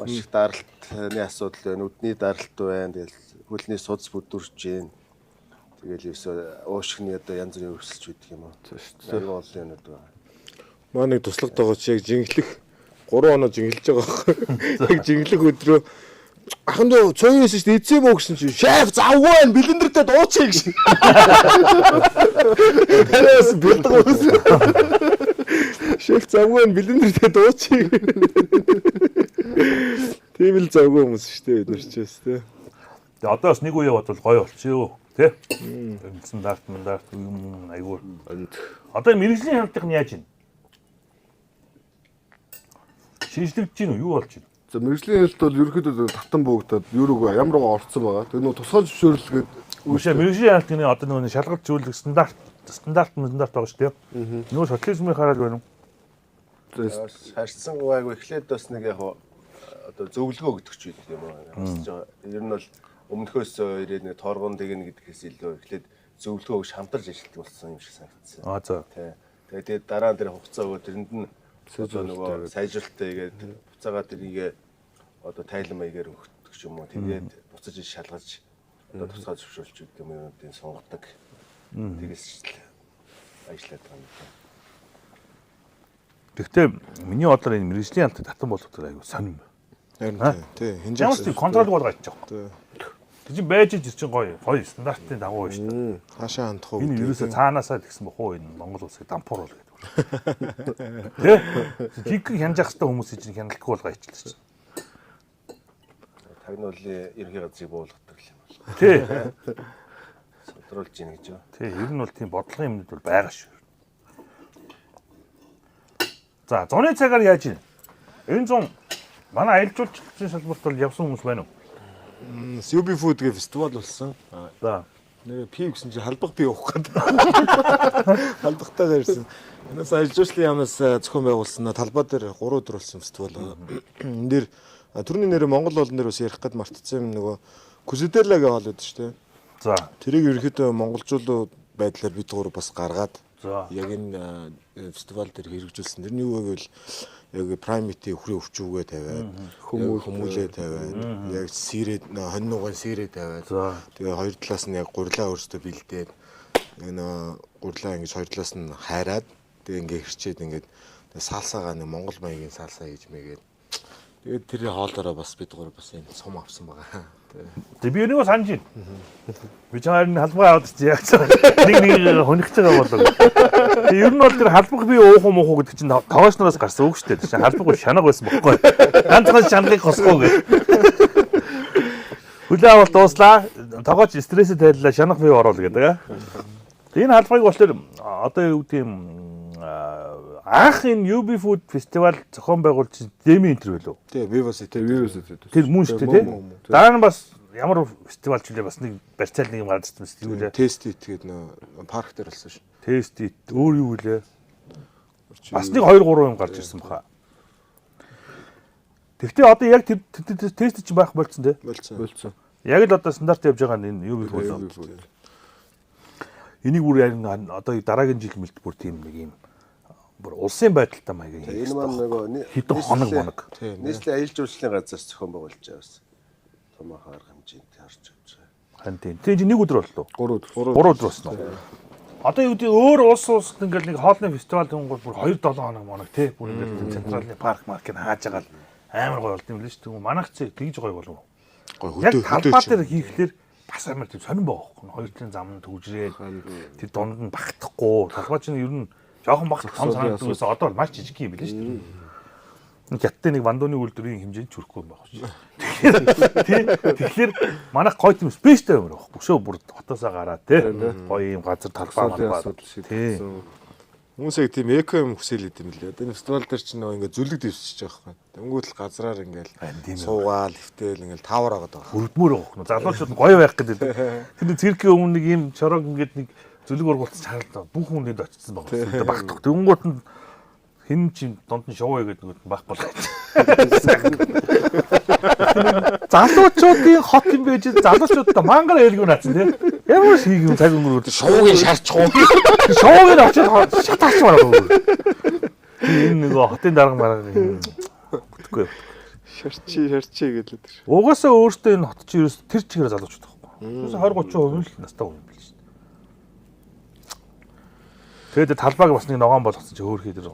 Маш их даралтны асуудал байна, үдний даралт байна. Тэгэл хөлний судас бүдүрч байна. Тэгэл ерөөсөө уушгины одоо янз бүрийн өрсөлч байдаг юм уу. Айгүй олон юмнууд байна.
Маа нэг туслах тоогооч яг жинхлэх 3 оноо жинхэлж байгаа байхгүй. Яг жинхлэх өдрөө ахан дөө цуй байсан шүү дээ эзэн мөө гэсэн чинь шеф завгүй байна блендертэй дуучих гэж. Тараас бэлдэг ус. Шеф завгүй байна блендертэй дуучих. Тийм л завгүй хүмүүс шүү дээ бид нар ч бас тий.
Тэгээ одоо бас нэг үе бодвол гоё болчих юу тий. Стандарт стандарт юм айгүй. Одоо мэрэгжлийн хяналтын нь яаж юм? Шинжлэгдэж гин үү? Юу болж байна?
За мэрэгжлийн хяналт бол ерөнхийдөө татан буугдаад юуруугаа ямар руу орцсон байгаа. Тэр нөгөө тусгай зөвшөөрлөгээд
Үшээ мэрэгжлийн хяналт гэнэ одоо нөгөө шалгалт зөвлөх стандарт стандарт байгаа шүү дээ. Нөгөө социализмын хараад байна уу?
Харьцангуй айгүй эхлээд бас нэг яг одоо зөвлөгөө өгдөг ч гэдэг юм уу. Ер нь бол өмнөхөөс ирээд нэг торгон тэгнэ гэдгээс илүү эхлээд зөвлөгөө өгч хамтарч ажилладаг болсон юм шиг санагдсан.
Аа за.
Тий. Тэгээд дараа нь тэр хугацаа өгөө тэрэнд нь одоо нөгөө сайжралтай хийгээд буцаагаа тэрийг одоо тайлан маягаар өгдөг ч юм уу. Тэгээд буцаж шалгаж одоо тусгай зөвшөөрч гэдэг юм юмнуудыг сонгодог. Тэгээс л ажиллаад байгаа юм байна.
Гэхдээ миний бодлоор энэ мэрэгжлийн хяналтыг татан болгох айгүй сонирм.
Харин тий.
Хинжээ. Ямар ч тийм контрол болгоо ичж байгаа. Тэг чинь байж ир чинь гоё гоё стандартын дагуу байна шүү дээ.
Хаашаа хандах уу?
Энэ ерөөсөө цаанаасаа тэгсэн бох уу энэ Монгол улсыг дампууруул гэдэг. Тэ? Жинхэнэ хянаж явах хэрэгтэй хүмүүсийг чинь хяналтгүй болгоо ичл чинь.
Тагнуулын ерөнхий газрыг буулгадаг юм байна.
Тий.
Содруулж ийн гэж юу?
Тий, ер нь бол тийм бодлогын юмнууд бол байгаа шүү. За, зуны цагаар яаж юм? Энэ зун манай аялал жуулчлалын салбарт бол явсан хүмүүс байна уу?
UB Food гэх фестивал болсон.
За.
Нэр пив гэсэн чинь халбах пив уух гэдэг. Халбахтайгаар ирсэн. Энэс аялал жуулчлалын яамнаас зохион байгуулсан талбай дээр 3 өдөр болсон фестивал. Энэ дээр түрүүний нэр Монгол олон дээр бас ярих гээд мартцсан юм нөгөө Кузеделла гэх хоол байдаг шүү дээ.
За.
Тэрийг ерөнхийдөө монголжуулуу байдлаар бид гур бас гаргаад
За.
Яг энэ фестивал дээр хэрэгжүүлсэн. Тэр нь юу вэ гэвэл яг праймити өхрийн өвчүүгээ тавиад, хүмүүлээ тавиад, яг сэрээд хонь нуган сэрээ тавиад. Тэгээ хоёр талаас нь яг гурлаа өөрсдөө бэлдээд яг нөө гурлаа ингэж хоёр талаас нь хайраад тэгээ ингээ хэрчээд ингээд салсагаа нэг Монгол маягийн салса хийж мэгээд тэгээд тэр хоолоороо бас бид гур бас энэ сум авсан байгаа.
Тэг би энийг санаж байна. Би ч харин халбаа аваад чи яг нэг нэг хонигч байгаа болов. Тэг ер нь бол тэр халбах би уух юм уу гэдэг чинь тогооч нараас гарсан үг шүү дээ. Тэр чинь халбах биш шанаг байсан бохгүй. Ганцхан шанагыг хосгоо гэх. Хүлээ авалт дууслаа. Тогооч стрессээ тайллаа шанах би ороол гэдэг. Тэг энэ халбахыг болохоор одоо юу гэдэг юм анх энэ UB Food фестивал зохион байгуулж Деми энтер байлуу.
Тий, би бас
Тий, вирус тий.
Тэр мөн шүү дээ тий. Дараа нь бас ямар фестивал ч үлээ бас нэг барьцаал нэг юм гарч ирсэн юм юу лээ.
Тест итгээд нөө парк дээр болсон шүү.
Тест ит өөр юу лээ. Бас нэг 2 3 юм гарч ирсэн баха. Тэгвэл одоо яг тэр тест чинь байх болцсон тий.
Болцсон.
Болцсон.
Яг л одоо стандарт явж байгаа нь энэ UB Food. Энийг бүр яг одоо дараагийн жил мэлт бүр тийм нэг юм бүр улсын байдалтай маягийн
Энэ маань нөгөө
хэдэн хоног моног.
Нийслэлийн аялал жуулчлалын газраас зохион байгуулж байгаа бас томоохон арга хэмжээнд харж явж байгаа.
Харин тийм. Тийм чи нэг өдөр боллоо.
3 өдөр.
3 өдөр болсон уу? Одоо юу гэдэг өөр улс улсад ингээл нэг хоолны фестивал тэнгуул бүр 2 7 хоног моног тий. Бүр ингээл централны парк маркийг хааж байгаа л амар гоё болд юм лээ шүү дээ. Манайх чи тэгж гоё болов уу?
Гой
Яг
хөдөө
талбай дээр хийхлээр бас амар тийм сонирн байгаа байхгүй. Хоёр талын зам нь төвжрээд тэр дунд нь багтахгүй. Талбай чинь ер нь жоохон багт том санагддаг байсан. Одоо бол маш жижиг юм билээ шүү дээ. Нэг хятадын нэг вандууны үйлдвэрийн хэмжээнд ч хүрэхгүй юм байна шүү. Тэгэхээр тий тэгэхээр манайх гоё тийм спейстэй юм байна. Өшөө бүр хотоосоо гараа тий. Гоё юм газар талбай
Асуудлын
малбай.
асуудал
Тий.
шийдсэн.
Хүмүүс яг тийм эко юм хүсэл идэм лээ. Одоо энэ фестивал дээр чинь нөгөө ингээд зүлэг дэвсэж байгаа байхгүй. Тэнгүүт л газраар ингээд суугаал, хөвтөл ингээд таавар агаад байгаа.
Өрдмөр байгаа хөх. Залуучууд нь гоё байх гэдэг. Тэр циркийн өмнө нэг ийм чорог ингээд нэг зүлэг ургуулсан чаралаа. Бүх хүн тэнд очсон байгаа. Багтах. Тэнгүүт нь хэн ч дунд нь шоу хийгээд нөгөөд нь байхгүй болоо. Залуучуудын хот юм байж залуучуудаа мангар ээлгүй наацсан тий. Ямар шиг юм цаг өнгөрөөд
шоугийн шарчихуу.
Шоугийн очиод шатаач бараг. Энэ нөгөө хотын дарга марга бүтэхгүй.
Шарчи шарчи гэдэг тэр.
Угаасаа өөртөө энэ хот чи ерөөс тэр чигээр залуучууд байхгүй. Ерөөс 20 30% л настай хүн байл шүү дээ. Тэгээд талбайг бас нэг ногоон болгосон чи хөөрхий тэр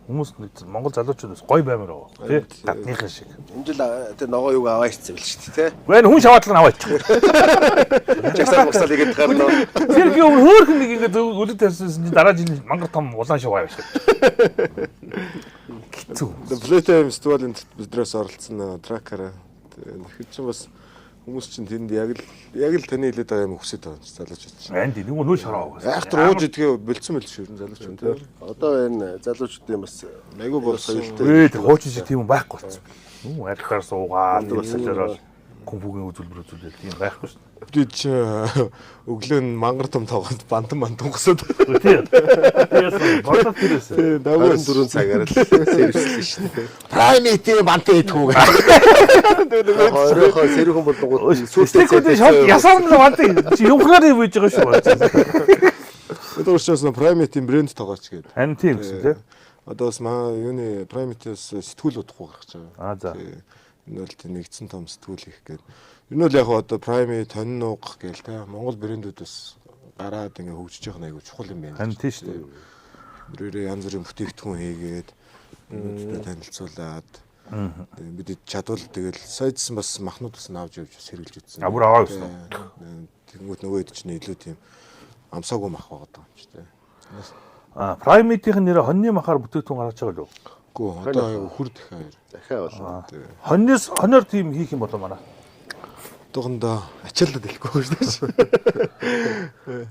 хүмүүс нэг Монгол залуучууд бас гоё баймар байгаа тий. Гадныхан шиг.
Энэ жил тэр ногоо юг аваа ирсэн байл шүү дээ тий.
Гэхдээ энэ хүн шаваадлага нь аваа ичих.
Жагсаал мусаал игээд гарна.
Циркийн өмнө хөөрхөн нэг ингээд өлөг тавьсан чинь дараа жил мангар том улаан шаваа аваа шиг. Хэцүү.
Playtime фестивалийн бидрээс оролцсон тракара. Тэгэхээр чинь бас хүмүүс чинь тэнд яг л таны хэлээд байгаа юм хүсэж байгаа юм чи залуучууд чинь.
Энд нэг нөө шороо.
Айхтар ууж идэхээ болцсон мэл шүү залуучууд тий.
Одоо энэ залуучуудын бас
айгүй болсон.
Ээ тэр хуучин шиг тийм юм байхгүй болсон. Нү архиар суугаад бас кунфугийн үзүүлбэр үзүүлэл тийм байхгүй шүү.
Би чи өглөө нь мангар том тоогонд бантан бантан госоод.
Тий. Тэгээс бодоод тэрээс.
Тий, давгүй
24 цагаар л сервислэн шүү дээ.
Праймити бантан идэх үү гэх.
Оройхоо сэрүүхэн болонгууд
сүүлдээ шууд ясаар нь бантан чи юмхаар юм хийж байгаа шүү.
Одоо урчаас Праймити брэнд тоогооч гэдэг.
Харин тийм гэсэн тий.
Одоо бас маа юуны Праймитээс сэтгүүл удахгүй гарч байгаа.
Аа за.
Энэ бол тийм нэгдсэн том сэтгүүл их гээд. Ер нь бол яг одоо Prime тонин нуугах гээл те Монгол брэндүүд бас гараад ингээ хөгжиж явах нь айгүй чухал юм байна.
Харин тийм шүү дээ.
Тэрээрээ янз бүрийн бүтээгдэхүүн хийгээд хүмүүстээ танилцуулаад бид чадвал тэгэл саяжсан бас махнууд бас авч явж бас хэрэглэж үзсэн.
А бүр аваа явсан.
Тэнгүүт нөгөө хэд чинь илүү тийм амсаагүй мах байгаа юм чи те.
А Prime-ийн нэрээ хоньны махаар бүтээгдэхүүн гаргаж байгаа л үү?
Үгүй одоо хөр дахиад.
Дахиад болно.
Хоньноос хоноор тийм хийх юм болов манай.
Одоохондоо ачаалал дэлэхгүй шүү дээ.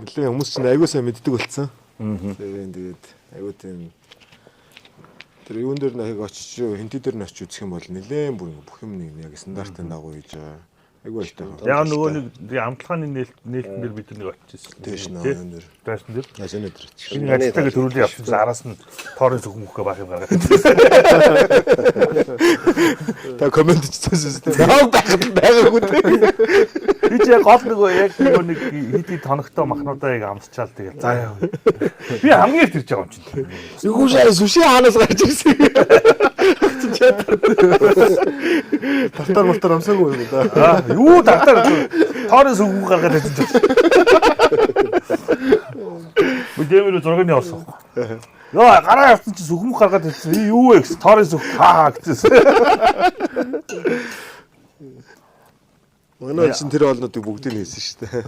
Нэлээ хүмүүс чинь айгүй сайн мэддэг болсон. Тэгээд айгүй тийм тэр юун дээр нэг очиж хинти дээр нь очиж үзэх юм бол нэлээ бүр бүх юм нэг яг стандартын дагуу хийж байгаа. Айгүй баяртай.
Яг нөгөө нэг амтлагын нээлтэн дээр бид нэг очиж ирсэн.
Тийш нөө юун дээр.
Дайсан дээр.
Ясны дээр.
Энэ ажилтайгаа төрүүлээ явсан чинь араас нь тоорын сүхэн мөхөө баах юм гаргаад.
Та комент хийсэн шүү дээ. Наа байхад байгаагүй те.
Би чи яг гол нөгөө яг нөгөө нэг хит хит тоногтой махнуудаа яг амтчаал тэгэл за яа. Би хамгийн их тэрж байгаа юм чинь.
Үгүй шээ сүши хаанаас гарч ирсэн.
Тартар мартар амсаагүй юм да.
Аа юу тартар тоорын сүхэн гаргаад байсан чинь. Би дэмэр зургийг явуулсан. Йоо гараа явсан чи сүхэн гаргаад ирсэн. Юу вэ гэсэн тоорын сүх хаа гэсэн.
Манай чинь тэр олнуудыг бүгдийг нь хийсэн шүү
дээ.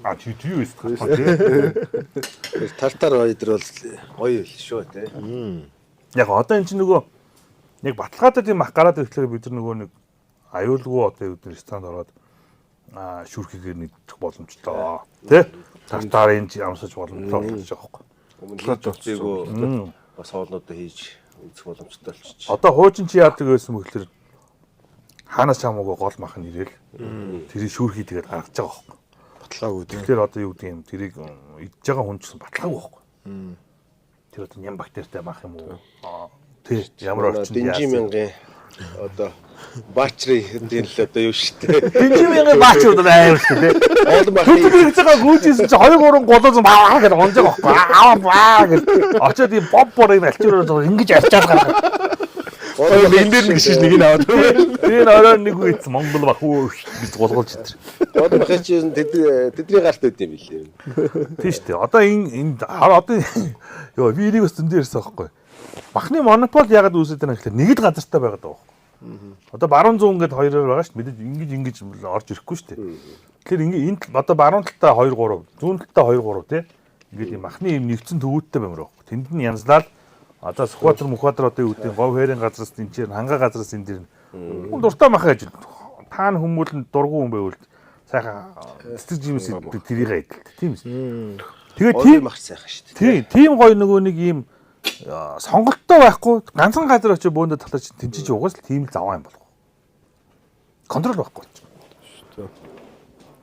А чи юу хийсэн бэ?
Тартар хоёр дэр бол гоё л шүү те.
Яг одоо эн чинь нөгөө яг баталгаатай тийм мах гараад ирэхлээр бид нар нөгөө нэг аюулгүй одоо юу гэдэг ресторанд ороод шүрхийгээр нэгдэх боломжтой. Тэ? Тартар энэ амсаж боломжтой болж байгаа байхгүй.
Өмнө нь бас хоолнуудаа хийж үзэх боломжтой болчих.
Одоо хуучин чи яадаг байсан бөхлөр хаанаас чамаагүй гол мах нь ирээл тэрийг шүүрхий тэгээд гаргаж байгаа байхгүй.
Баталгаагүй тийм.
Тэгэхээр одоо юу гэдэг юм тэрийг идж байгаа хүн ч гэсэн баталгаагүй байхгүй. Тэр одоо ням бактеритай мах юм уу? Тий ямар орчинд
яасан. Дэнжин мянган одоо баачрын тийм л одоо юу шүү дээ.
Дэнжин мянган баач одоо амар шүү дээ.
Олон мах
хийж байгаа гүйжсэн чи 2 3 голоос баа гэж унж байгаа байхгүй. Аа баа гэж очиод ийм боб бор юм альчираар ингэж арчаад гаргаад.
Энэ дээр нэг шиш нэг нь аваад.
Тэр орой нэг үйц Монгол бах үү гэж гулгуулж идэр.
Одоо мах чи тэдний гарт байд юм билээ.
Тийм шүү дээ. Одоо энэ одоо ёо би энийг бас зөндөө ярьсан байхгүй. Махны монопол яагаад үүсээд байна гэхээр нэг л газартай байгаад байгаа байхгүй. Одоо баруун зүүн гээд хоёроор байгаа шүү дээ. Мэдээж ингэж ингэж орж ирэхгүй шүү дээ. Тэгэхээр ингэ энэ одоо баруун талдаа 2 3, зүүн талдаа 2 3 тий. Ингээд юм махны юм нэгдсэн төвүүдтэй баймар байхгүй. Тэнд нь янзлал одоо Сүхбаатар Мөхбаатар одоо юу гэдэг говь хэрийн газраас энэ чинь ханга газраас энэ дэр хүн дуртай мах гэж та н хүмүүл нь дургу хүн байвал сайхан цэцэг жимс иддэг тэрийг идэлт тийм үү. Тэгээд тийм
мах сайхан шүү дээ.
Тийм гоё нөгөө нэг ийм сонголттой байхгүй ганцхан газар очиж бөөндө талаач тэнцэж угаас л тийм л заваа юм болох. Контрол байхгүй болчих.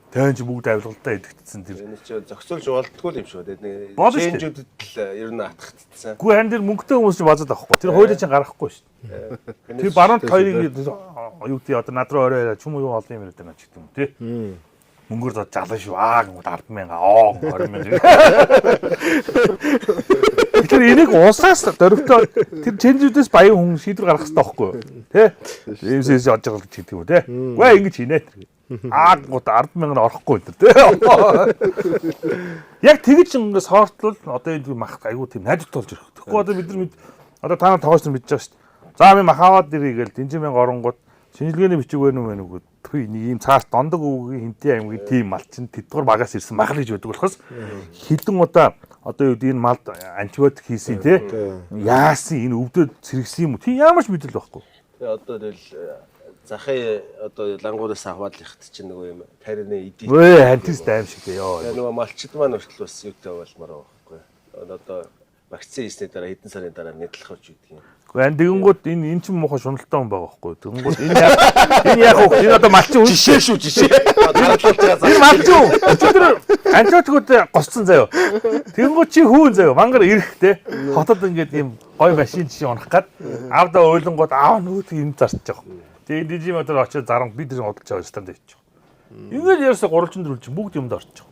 Тэн чи бүгд авилгалдаа идэгдсэн тэр.
Энэ чи зохицуулж болдгоо юм шүү дээ. Чэнжүүдэд л ер нь атгагдсан.
Үгүй харин тэр мөнгөтэй хүмүүс чи базаад авахгүй. Тэр хуулийг чинь гаргахгүй шүү дээ. Тэр баруун хоёрыг юу гэдэг одоо над руу орой яриа чүм юу олон юм яриад байна ч гэдэг юм тий. Мөнгөөр зод жалан шүү. Аа гэмүүд 10,000 аа 20,000. Тэгэхээр энийг улсаас дөрвтөө тэр чэнжүүдээс баян хүн шийдвэр гаргах хэрэгтэй байхгүй юу? Тэ? MCS олж байгаа гэж гэдэг юм уу те? Үгүй ингэж хийнэ тэр. Аа гот 10,000 орохгүй энэ тий. Яг тэгж ингэ сортлол одоо энэ мах айгуу тийм найдвартай болж ирэх. Тэгэхгүй одоо бид нар одоо та нар тоогооч нар мэдж байгаа шүү дээ. За би мах аваад ирье гээл дэнжимэн оронгууд шинжилгээний бичиг байна уу мэн үгүй. Түи нэг ийм цаас дондог өвгийн хинтийн аймгийн тийм мал чинь тэдгуур багаас ирсэн мах л гэж байдаг болохоос хідэн удаа одоо юу гэдэг энэ малд антибиотик хийсэн тий. Яасан энэ өвдөд сэргсэн юм уу? Тийм ямар ч мэдэл байхгүй.
Тэгээ одоо тэгэл захын одоо лангуураас аваад л ихт чинь нөгөө юм тарины эдит.
Өө антист аим шиг дээ ёо.
Тэгээ нөгөө малчид маань хүртэл бас юутай болмоор байгаа байхгүй. Одоо вакцин хийсний дараа хэдэн сарын дараа нядлах гэж үүдэг юм.
Гэхдээ ан тэгэнгүүт энэ чинь муухай шуналтай хүн байгаа байхгүй. Тэгэнгүүт энэ яг вэ? Энэ одоо малчин үн.
Жишээ шүү жишээ.
Энэ малчин. Өчигдөр антибиотикууд госцсон заяо. Тэгэнгүүт чи хүүн заяо. Мангар ирэх те. Хотод ингээд ийм гой машин жишээ унах гад аавда ойлонгууд аав нөгөөт юм зарч байгаа. Тэгээ дижи мотор очиж заран бид нар одолж байгаа станд явчих. Ингээд ярьсаа гурвалжин дөрвөлжин бүгд юмд орчих.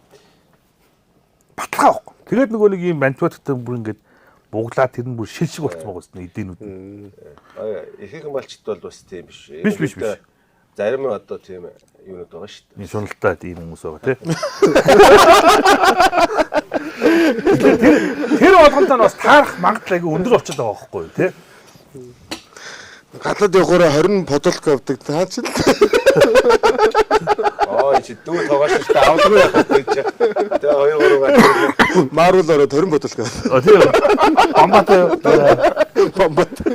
Баталгаа байхгүй. Тэгээд нөгөө нэг ийм антибиотиктэй бүр ингээд буглаа тэр нь бүр шил шиг болцсон байгаа юм эдэнүүд.
Ихэнх малчд бол бас тийм биш.
Биш.
Зарим нь одоо тийм юунууд байгаа шүү дээ.
Энэ шуналтай тийм хүмүүс байгаа тий. Тэр болгонтой нь бас таарах магадлал айгүй өндөр болчиход байгаа байхгүй юу тий.
Гадаад явахаараа 20 подолк авдаг та ч л.
Аа чи дүү тоогоош шүү дээ авдаггүй байх гэж. Тэгээ 2 3 гаар
Мааруул ороод 20 подолк авдаг.
А тийм. Бомбатай.
Бомбатай.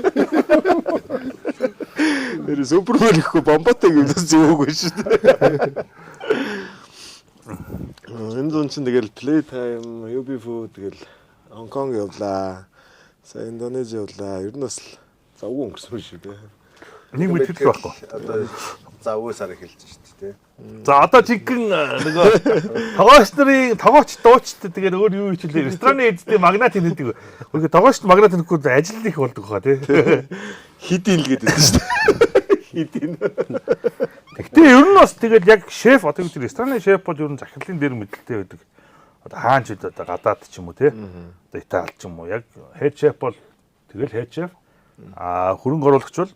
Тэр Супермен ихгүй бомбатай гэвэл зөвөөгүй шүү дээ. Энэ зун чинь тэгэл Playtime, UB Food тэгэл Хонконг явлаа. Сая Индонез явлаа. Ер нь бас завгүй өнгөрсөн шүү дээ.
Нэг мэтгэл байхгүй.
Одоо завгүй сар эхэлж шүү дээ тий.
За одоо жинхэнэ нөгөө тогооч нарын тогооч дуучт тэгээд өөр юу хийчихлээ. Рестораны эзэдийн магнат хийнэдэг. Өөрөөр тогооч магнат хийхгүй ажил их болдог хаа тий.
Хидин л гэдэг шүү дээ. Хидин.
Гэхдээ ер нь бас тэгээд яг шеф одоо юу гэдэг рестораны шеф бол ер нь захирлын дээр мэдлэлтэй байдаг. Одоо хаан ч үд одоо гадаад ч юм уу тий. Одоо Итали ч юм уу яг head chef бол тэгэл head chef. А хөрөнгө оруулагч бол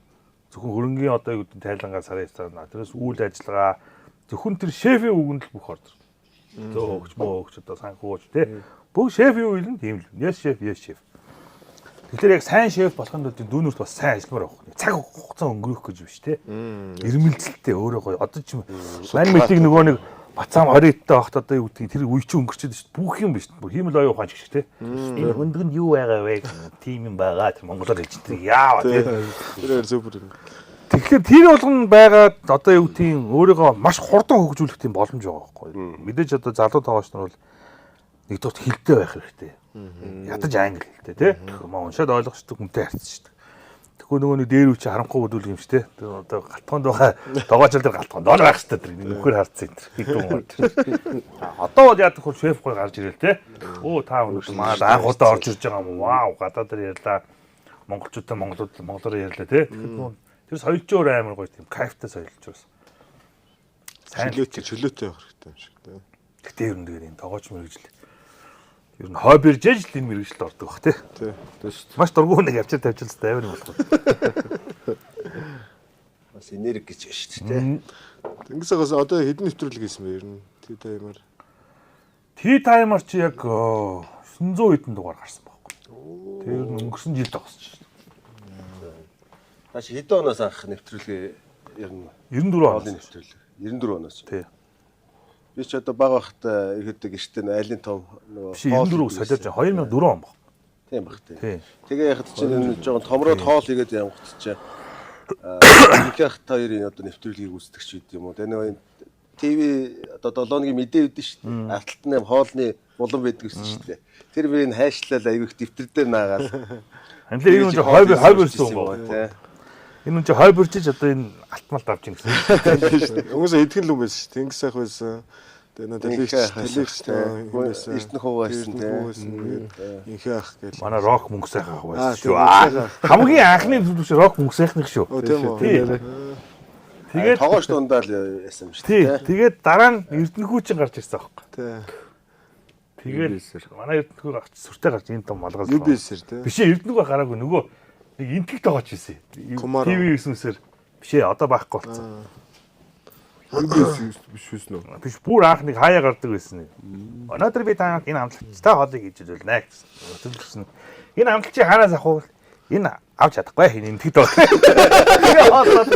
зөвхөн хөрөнгийн одоо юу гэдэг тайлангаа сарын ресторан тэрээс үйл ажиллагаа зөвхөн тэр шефийн үгэнд л бүх ордог. Зөөгч мөөгч одоо санхүүч тий. Бүх шефийн үйл нь тийм л. Yes chef, yes chef. Тэгэхээр яг сайн шеф болохын тулд дүүнерт бас сайн ажилламаар байх. Цаг хугацаа өнгөрөх гэж биш тий. Ирмэлзэлтэй өөрөө гоё. Одоо ч юм мань мэдийг нөгөө нэг бацаам 20 эдтэй байхад одоо юу гэдгийг тэр үе чинь өнгөрчөөд шүү дээ. Бүх юм биш. Бүр хиймэл оюун ухаан шиг тий. Энэ хөндөг нь юу байгаа вэ гэх тийм юм байгаа. Тэр монголоор хэлж тэр яава тий.
Тэр супер юм.
Тэгэхээр тэр болгон байгаад одоо юу гэдгийг өөрийгөө маш хурдан хөгжүүлэх тийм боломж байгаа байхгүй. Мэдээж одоо залуу тоогооч нар бол нэгдүгürt хилтэй байх хэрэгтэй. Ядаж англи хэлтэй тий. Маа уншаад ойлгочтой хүнтэй харьцдаг. Тэгэхгүй нөгөө нэг дээр үе чи харанхуй бүдүүлэг юм шүү дээ. Тэр одоо галтгоонд байгаа тогоочл дээр галтгоонд ол байх хэрэгтэй тэр нөхөр харцсан энэ хэдэн хүн. Одоо бол яадаг хөө шеф гой гарч ирэл те. Өө та өнөөдөр маа анх удаа орж ирж байгаа юм. Вау гадаадаар ярьлаа. Монголчуудаа монголууд монголоор ярьлаа те. Тэгэхээр нөгөө тэр соёлч өөр амар гоё тийм кайфтай соёлч байсан.
Сайн чөлөөтэй явах хэрэгтэй юм шиг те.
Гэтэ ер нь тэгээд энэ тогооч мэрэгжил ер нь хоббиржээж л энэ мэрэгжилд ордог бах тий.
Тий. Шүү.
Маш дургуун нэг авчир тавьчихсан амар юм болох.
Бас энерги гэж байна шүү дээ.
Тэнгис агаас одоо хэдэн нэвтрүүлэг хийсэн бэ ер нь? Tea time-аар.
Tea time-аар чи яг 900 хэдэн дугаар гарсан байхгүй. Тэр нь өнгөрсөн жил тогссон шүү дээ.
Тааш хэдэн оноос анх нэвтрүүлгээ ер нь
94
оны нэвтрүүлэг. 94 оноос.
Тий.
Би ч одоо бага байхад ерөөдөө гэртээ айлын том нөгөө
94 солиож 2004 он баг.
Тийм баг тий. Тэгээ яхад чинь энэ жоохон томроод хоол хийгээд явгот чинь ихэнх та хоёрын одоо нэвтрүүлгийг үздэг ч гэдэг юм уу. Тэгээ нөгөө энэ ТV одоо 7 хоногийн мэдээ өгдөн шүү дээ. Арталт нь хоолны Булан байдаг гэсэн шүү дээ. Тэр би энэ хайшлал аягүй их дэвтэр дээр наагаал.
Амлаа энэ хүн хой хой борсон юм байна. Энэ хүн чи хой борчиж одоо энэ алтмалт авч ийн гэсэн.
Угсаа эдгэн л юм байсан шүү. Тэнгис ах байсан. Тэгээ нөө талигч байсан.
Эрдэнэ хуу байсан
тийм. Инхээ ах гэл.
Манай рок мөнгө сайхан ах байсан шүү. Хамгийн анхны төлөвч рок мөнгө сайхных шүү.
Тийм үү.
Тэгээд
тогоош дундаа л яасан юм шүү дээ.
Тэгээд дараа нь Эрдэнэхүү чинь гарч ирсэн аахгүй.
Тийм.
Тэгээд манай Эрдэнэхүү гарч сүртэй гарч энэ том малгай.
UBS-эр тийм.
Биш ээ Эрдэнэхүү гараагүй нөгөө нэг энтгэх тогооч хийсэн. ТV 9-ээр биш ээ одоо байхгүй болсон.
UBS биш байсан уу?
Биш бүр анх нэг хаяа гардаг байсан. Өнөөдөр би та нарт энэ амтлагчтай хоолыг хийж үзүүлнэ гэсэн. Төлөвлөсөн. Энэ амтлагчийг хаанаас авах вэ? Энэ авч чадахгүй. Энэ энтгэх тогоо. Тэгээ хооллоод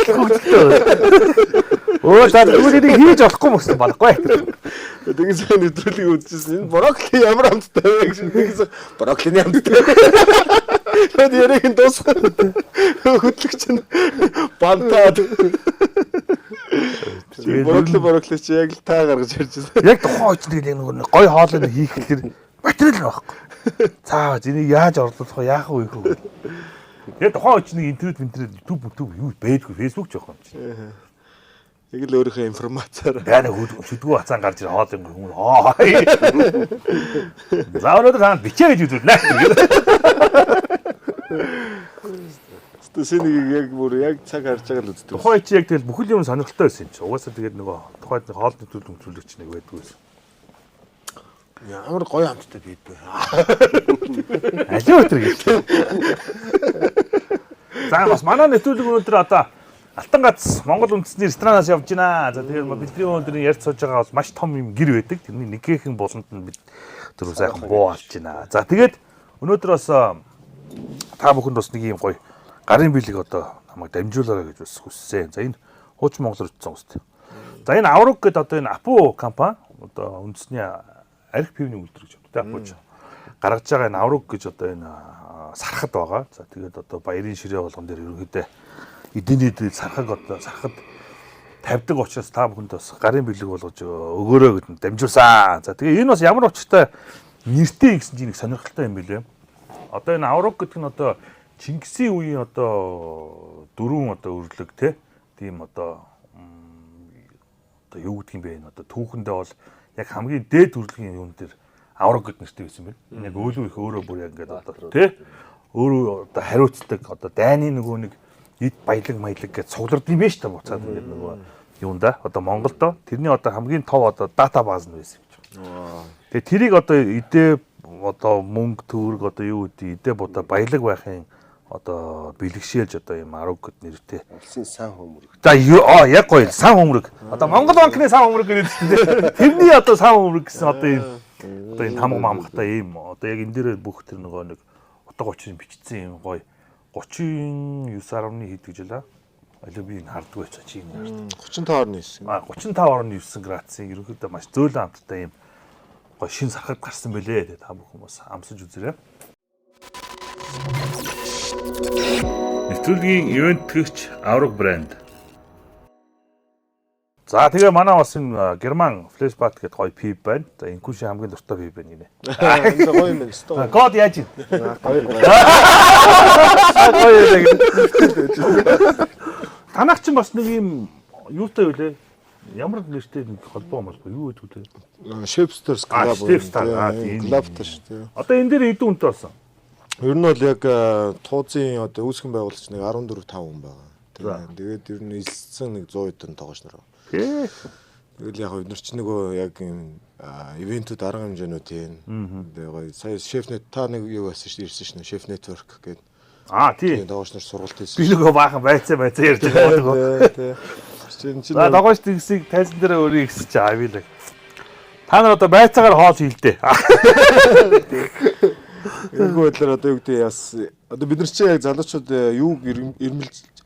хөгжөлтөө. Өө та тэгвэл энийг хийж болохгүй мөсөн болохгүй.
Тэгээс нэвтрүүлгийг үзчихсэн. Энэ брокколи ямар амттай вэ гэж. Тэгээс брокколины амттай. Тэгээд яриаг нь дуусгах. Хөдлөгч нь бантаад. Брокколи чи яг л та гаргаж ирж байсан.
Яг тухайн үед нэг нэг гой хоолыг хийх гэхэлэр материал байхгүй. За энийг яаж орлуулах вэ? Яах вэ хөө? Тэгээд тухайн үед нэг интернет YouTube юу байдгүй, Facebook ч явах юм чинь.
Яг л өөрийнхөө информацаар.
Яа нэг шүдгүү хацаан гарч ирээ хоол юм хүмүүс. Аа. За өнөөдөр та бичээ гэж үзүүлнэ.
Тэс энийг яг бүр яг цаг харж байгаа л үздэг.
Тухайн үед чи яг тэгэл бүхэл юм сонирхолтой байсан юм чи. Угаасаа тэгээд нөгөө тухайд нэг хоол нэвтрүүлэг нэвтрүүлэгч нэг байдгүй байсан.
Ямар гоё амттай бид бэ.
Аливаа өтер гэж. За бас манай нэвтрүүлэг өнөөдөр одоо Алтан гац Монгол үндэсний ресторанаас явж байна. За тэгээд бидний өнөөдөр ярьж сууж байгаа бол маш том юм гэр байдаг. Тэрний нэгхэн буланд нь бид түрүү сайхан буу алж байна. За тэгээд өнөөдөр бас та бүхэнд бас нэг юм гоё гарын бэлэг одоо намайг дамжуулаарай гэж бас хүссэн. За энэ хуучин Монгол руу очсон үст. За энэ Авруг гэдэг одоо энэ Апу компани одоо үндэсний арх пивны үйлдвэр гэж боддог. Апуч гаргаж байгаа энэ Авруг гэж одоо энэ сархад байгаа. За тэгээд одоо баярын ширээ болгон дээр ерөнхийдөө эдийн эд сархаг одоо сархад тавьдаг учраас та бүхэнд бас гарын бэлэг болгож өгөөрэй гэдэн дамжуулсан. За тэгээ энэ бас ямар учиртай нэртэй гэсэн чинь нэг сонирхолтой юм билээ. Одоо энэ Авруг гэдэг нь одоо Чингисийн үеийн одоо дөрвөн одоо өрлөг те тийм одоо одоо юу гэдэг юм бэ энэ одоо түүхэндээ бол яг хамгийн дээд төрлөгийн юун дээр Авруг гэд нэртэй байсан юм байна. Яг өөлөө их өөрөө бүр яг ингээд одоо те өөрөө одоо хариуцдаг одоо дайны нөгөө нэг эд баялаг маялаг гэж цуглард юм байна шүү дээ буцаад ингээд нөгөө юунда одоо Монголдо тэрний одоо хамгийн тов одоо датабаз нь байсан юм чинь. Тэгээ тэрийг одоо эдээ одоо мөнгө төгрөг одоо юу гэдэг эдээ будаа баялаг байхын одоо бэлгшээлж одоо юм Авруг гэд нэртэй.
Улсын сан хөмрөг.
За яг гоё сан хөмрөг. Одоо Монгол банкны сан хөмрөг гэдэг чинь тэрний одоо сан хөмрөг гэсэн одоо ийм одоо энэ тамга мамгатай ийм одоо яг энэ дээр бүх тэр нөгөө нэг утга учирын бичсэн юм гоё 39.1 хэд гэж лээ. Алив би энэ хардггүй ч чи энэ хард.
35.9.
А 35.9 градусын ерөнхийдөө маш зөөлөн амттай юм гоё шин сархад гарсан бэлээ. Тэгээ та бүхэн бас амсаж үзээрэй.
Нэвтрүүлгийн ивент тэгч Авруг брэнд.
За тэгээ манай бас энэ Герман Flashback гэдэг гоё пив байна. За инкүшийн хамгийн дуртай пив байна гинэ.
Энэ гоё юм байна. Өстой.
Код яаж юм?
Гоё.
Гоё юм. Танах чинь бас нэг юм юутай юу лээ? Ямар нэртэй нэг холбоо молбоо юу гэдэг вэ?
Shapesters Club.
Shapesters
Club-тай шүү дээ.
Одоо энэ дээр хэдэн хүнтэй болсон?
Ер нь бол яг Туузын одоо үүсгэн байгуулагч нэг 14 5 хүн байгаа. Тэгээд ер нь элссэн нэг 100 хэдэн тогооч нар. Тэгэл яг бид нар ч нөгөө яг юм ивентүүд арга хэмжээнүүд хийн. Тэгээ гоё сая шеф нет та нэг юу байсан шүү ирсэн шүү шеф нетворк гэдэг.
Аа тий.
Догооч нар сургалт хийсэн.
Би нөгөө баахан байцаа ярьж байгаа нөгөө.
Тий.
За догооч тэгсийг тайзан дээр өөрийг ихсэж авъя л. Та нар одоо байцаагаар хоол хийлдэ.
Эргүү байдлаар одоо юу гэдэг яс одоо бид нар чи яг залуучууд юуг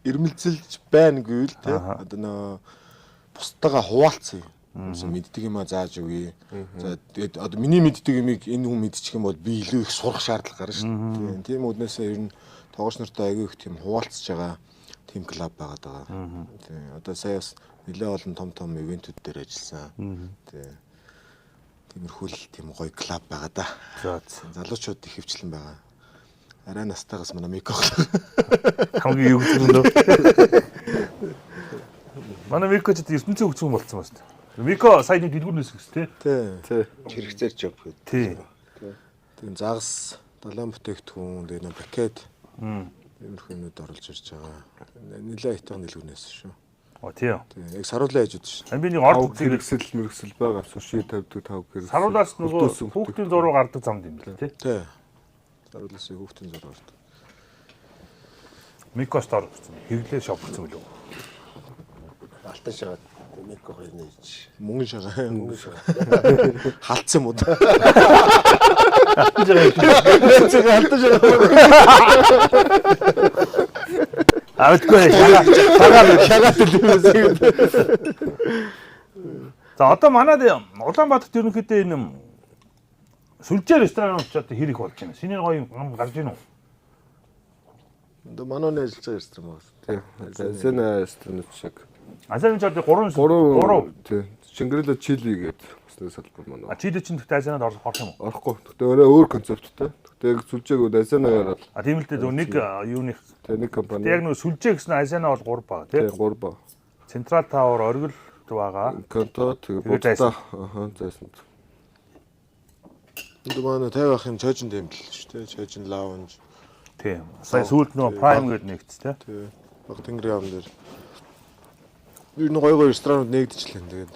ирмэлзэлж байна гэвэл тий одоо нөө бусдаагаа хуваалцъя. Мэддэг юмаа зааж өгье. За тэгээд одоо миний мэддэг юмыг энэ хүн мэдчих юм бол би илүү их сурах шаардлага гарна шүү дээ. Тийм үднээсээ ер нь тогооч нартай аягүй их тийм хуваалцж байгаа тийм клуб байгаад байгаа. Тийм одоо сая бас нэлээд олон том том ивентүүд дээр ажилласан. Тийм. Тиймэрхүү л тийм гоё клуб байгаа да.
За.
Залуучууд их хөвчлэн байгаа. Арай настайгаас манай Мико.
Хамгийн юу гэдэг нь дөө. Манай Мико ч ертөнцийн хөгжим болсон байна шүү дээ. Мико сая нэг дэлгүүр нээсэн гэсэн тий.
Тий.
Тий.
Хэрэгцээр жоп гэдэг.
Тий.
Тийм загас, далайн бүтээгдэхүүн, тэгээ нэг пакет. Иймэрхүү юмнууд оруулж ирж байгаа. Нилээ хитэн дэлгүүр нээсэн шүү.
О тий.
Тийм яг саруулаа ээж үдэн шүү.
Би нэг
Тав
орд зэрэг
хэрэгсэл мэрэгсэл байгаа. Суши тавьдаг тав хэрэгсэл.
саруулаас нөгөө
Хөлтөөсөн
хүүхдийн зураг гардаг замд юм бэл тий.
Тий. Саруулаас хүүхдийн зураг ордог.
Мико стор гэсэн. Хэвлээ шоп гэсэн мөлөө.
Алтан шагаад Мико хоёр нээж.
Мөнгөн шагаа. Мөнгөн шагаа. Халтсан юм уу? Халтсан шагаа.
А мэдгүй шагаа.
Шагаа төлөвлөсөн.
За одоо манад Улаанбаатарт ерөнхийдөө энэ сүлжээ ресторан ч одоо хэр их болж байна. Шинэ гоё юм гарч ийн үү?
Одоо манай нэг ажиллаж байгаа ресторан байна.
Тий. Азена ресторанууд шиг.
Азиан ч одоо 3
3
3
тий. Шангрила чили гэдэг бас нэг салбар маань.
А чили чинь тэгтээ Азианад орох юм уу?
Орохгүй. Гэтэ өөрөө өөр концепттэй. Гэтэ яг сүлжээг Азианагаар бол
А тийм л дээ зөв нэг юуных
тий нэг компани.
яг нэг сүлжээ гэсэн Азиана бол 3 байгаа тий.
Тий 3 ба.
Централ Тауэр оргил байгаа.
Канто тэгээ
Тэгээд
будда. Аха зайсан.
Одоо манай 50 ах юм чойжин тэмдэл шүү дээ. Чойжин лаунж.
Тийм. Сая сүүлд нөгөө Prime гэдэг нэгдсэн тий.
Тий. Баг Тэнгэрийн ам дээр. Ер нь гоё гоё ресторанууд нэгдчихлээ. Тэгээд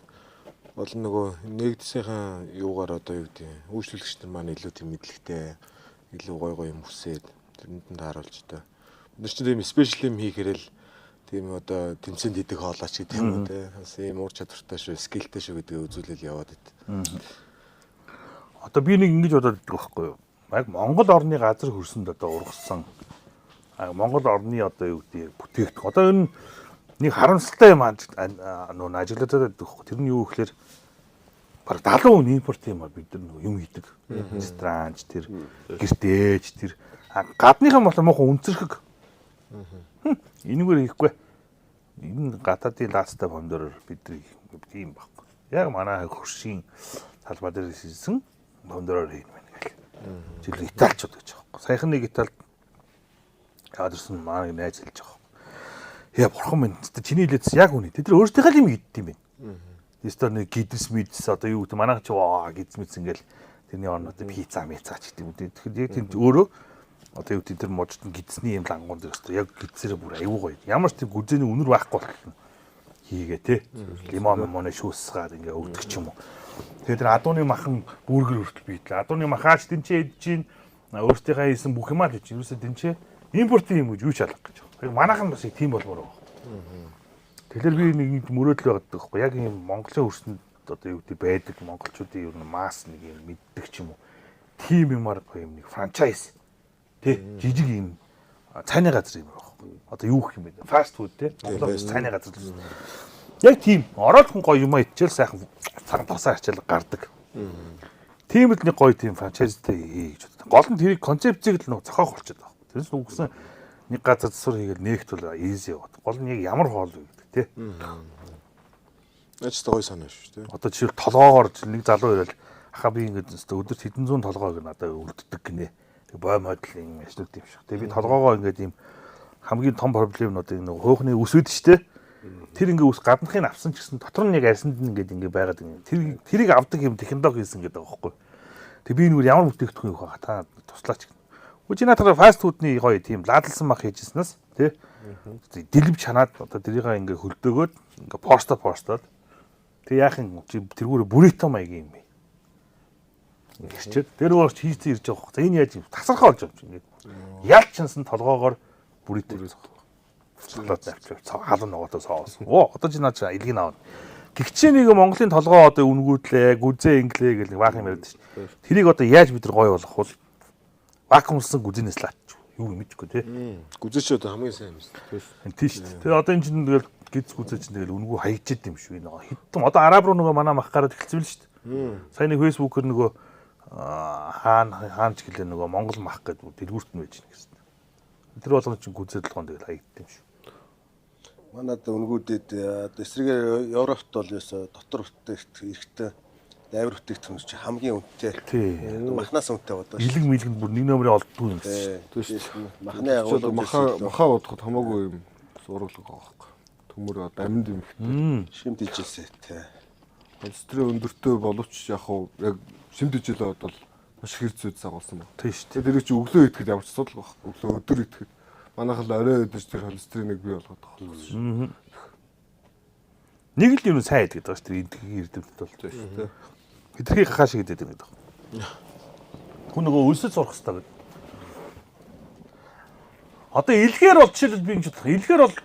олон нөгөө нэгдсийнхаа юугаар одоо юу гэдэг юм үйлчлүүлэгч нар маань илүү тийм мэдлэгтэй, илүү гоё гоё юм хүсээд тэрэнд нь тааруулж одоо. Бид нар чинь тийм спешиал юм хийхээр л тийм одоо тэмцээнд идэх хоолойч гэдэг юм уу те. Бас ийм ур чадвартай шүү, скиллтэй шүү гэдгээ үзүүлэл яваад байт.
Одоо би нэг ингэж бодоод байдаг байхгүй юу? Яг Монгол орны газар хөрсөнд одоо ургасан. Монгол орны одоо юу гэдэг бүтээгдэхүүн. Одоо энэ нэг харамсалтай юм нөө ажиглаад байдаг байхгүй. Тэр нь юу гэхээр бараг 70% импорт юм а бид нар нөгөө юм хийдэг. Ресторанч тэр гэртээч тэр гадныхан болохоор муухан үнцэрхэг. Энэгээр хийхгүй. Энэ гадаадын лаастай помидороор бид нар тийм байхгүй. Яг манай хөршийн талбай дээр хийсэн помидороор хийнэ мэн гэл. Жишээл италичууд гэж байгаа байхгүй. Саяхан нэг италид яваад ирсэн манай найз хэлж байгаа байхгүй. Яа бурхан минь чиний хэлээдс яг үнэ. Тэд нар өөрсдийнхээ л юм иддэг юм байна. Тэстэр нэг гидс мэдс одоо юу гэдэг манайх чи аа гидс мэдс ингээл тэрний орнод пицца мица ч гэдэг юм. Тэгэхээр яг тийм өөрөө одоо юу гэдэг тэр мужид нь гидсний юм лангуун дээр өстө яг гидсээрээ бүр аюу гоё. Ямар ч тийм гүзээний үнэр байхгүй болтол хийгээ те. Лимон мимоны шүүсгаад ингээ өгдөг ч юм уу. Тэгээд тэр адууны махан бүргэр хүртэл биедлээ. Адууны махаач тэнцээ идэж чинь өөртөөхөө хийсэн бүх юмаа л хийж. Юусоо тэнцээ импортын юм гэж юу ч алга гэж. Яг манайхан бас тийм болмоор байгаа. Тэгэхээр би нэг мөрөөдөл байгаад байгаа байхгүй. Яг ийм Монголын хөрсөнд одоо юу гэдэг байдаг монголчуудын ер нь масс нэг юм мэддэг ч юм уу. Тим юмар юм нэг франчайз тий жижиг юм цайны газар юм байхгүй. Одоо юу гэх юм бэ? Фаст фуд тий. Монголын цайны газар л. Яг тийм. Ороод хүн гоё юм ичээл сайхан цагаан тосоо ачаал гардаг. Тийм л нэг гоё тийм франчайзтай хий гэж боддог. Гол нь тэрийг концепцийг л нэг зохиох болчиход байгаа. Тэрнээс үгсэн нэг газар засвар хийгээл нэгт бол easy яваад. Гол нь яг ямар хоол вэ гэдэг тий.
Наач гоё санаа шүү тий.
Одоо жишээл толгоогоор нэг залуу ирэл ахаа би ингэж өстө өдөрт хэдэн зуун толгой гэх надад үлддэг гинэ. Тэг бой модл юм ажлууд юм шиг. Тэг би толгоогоо ингээд ийм хамгийн том проблемнуудыг нэг хөөхний ус үүд штэ. Тэр ингээ ус гаднахыг авсан ч гэсэн дотор нь яг арсанд нь ингээд ингээ байгаад ингээ тэрийг авдаг юм технологи хийсэн гэдэг байгаа байхгүй. Тэг би энэ ямар бүтээгдэхүүн юу хаа та туслаач гэнэ. Үгүй наадахаар фаст фудны гоё тийм ладлсан мах хийжсэнээс тий. Дэлб чанаад одоо тэрийг ингээ хөлдөөгөөд ингээ порстоод тэг яах юм чи тэргүүрээ буррито маягийн юм. Ирчээд тэр нөгөө хийцэн ирж байгаа хөө. За энэ яаж юм тасархаа болж юм чи ингээ. Ялч чансан толгоогоор буррито хийж байгаа. Толгой авчив. Халуун ногоотой соус. Оо одоо чи наа чи илгийг авна. Гэгчээ нэг Монголын толгоо одоо үнгүүтлээ, гүзээ инглээ гэл нэг баах юм яриад шин. Тэрийг одоо яаж бид нар гоё болгох вэ? Вакуумлсан гүзэнээс лаач. Юу юм мэдэхгүй тий.
Гүзээ чи одоо хамгийн сайн юм шүү.
Тийм шүү дээ. Тэгээ одоо энэ чинь тэгэл гиз гүзээ чинь тэгэл үнгүү хаягчд юм шүү. Энэ хэдэн одоо араб руу нөгөө манай мах гараад эхэлсэн л шүү дээ. Сая нэг фэйсбүүкээр нөгөө хаан ч гэлээ нөгөө Монгол мах гэдэг дэлгүүрт нь байж гэнэ гэсэн. Тэр болгоно чинь гүзээ толгоон тэгэл хаягдсан юм шүү.
Манад өнгүүдэд одоо эсрэгээр Европт бол ерөөсө дотор бүтээгт эрэхтэй Дайвар бүтээгдэхүүн чи хамгийн үнэтэй.
Тий.
Махнаас үнэтэй бодоо шүү.
Илэг мэлгэнд бүр нэг номерын олддгүй юм гэсэн.
Тийм шүү. Махны агуулга
маха бодоход хамаагүй юм зураглаг байгаа байхгүй. Төмөр одоо аминд юм ихтэй.
Шим дижилсээ тий.
Холестерол өндөртэй боловч яг хуу яг шим дижил бодвол маш их хэрэг зүйлс агуулсан байна.
Тийм шүү дээ.
Тэр чи өглөө идэхэд ямар ч асуудал байхгүй. Өглөө өдөр идэхэд манайх л орой идэж тэр холестериныг бий болгоод байгаа юм.
Нэг л юм сайн идэг гэдэг шүү дээ. Эдгээр эрдэмтэд бол
Тийм шүү дээ.
Хитрхи гахаа шиг идэт юм гэдэг. Хүн нөгөө өлсөж сурах хэрэгтэй гэдэг. Одоо илгээр бол жишээлбэл би ингэж бодох. Илгээр бол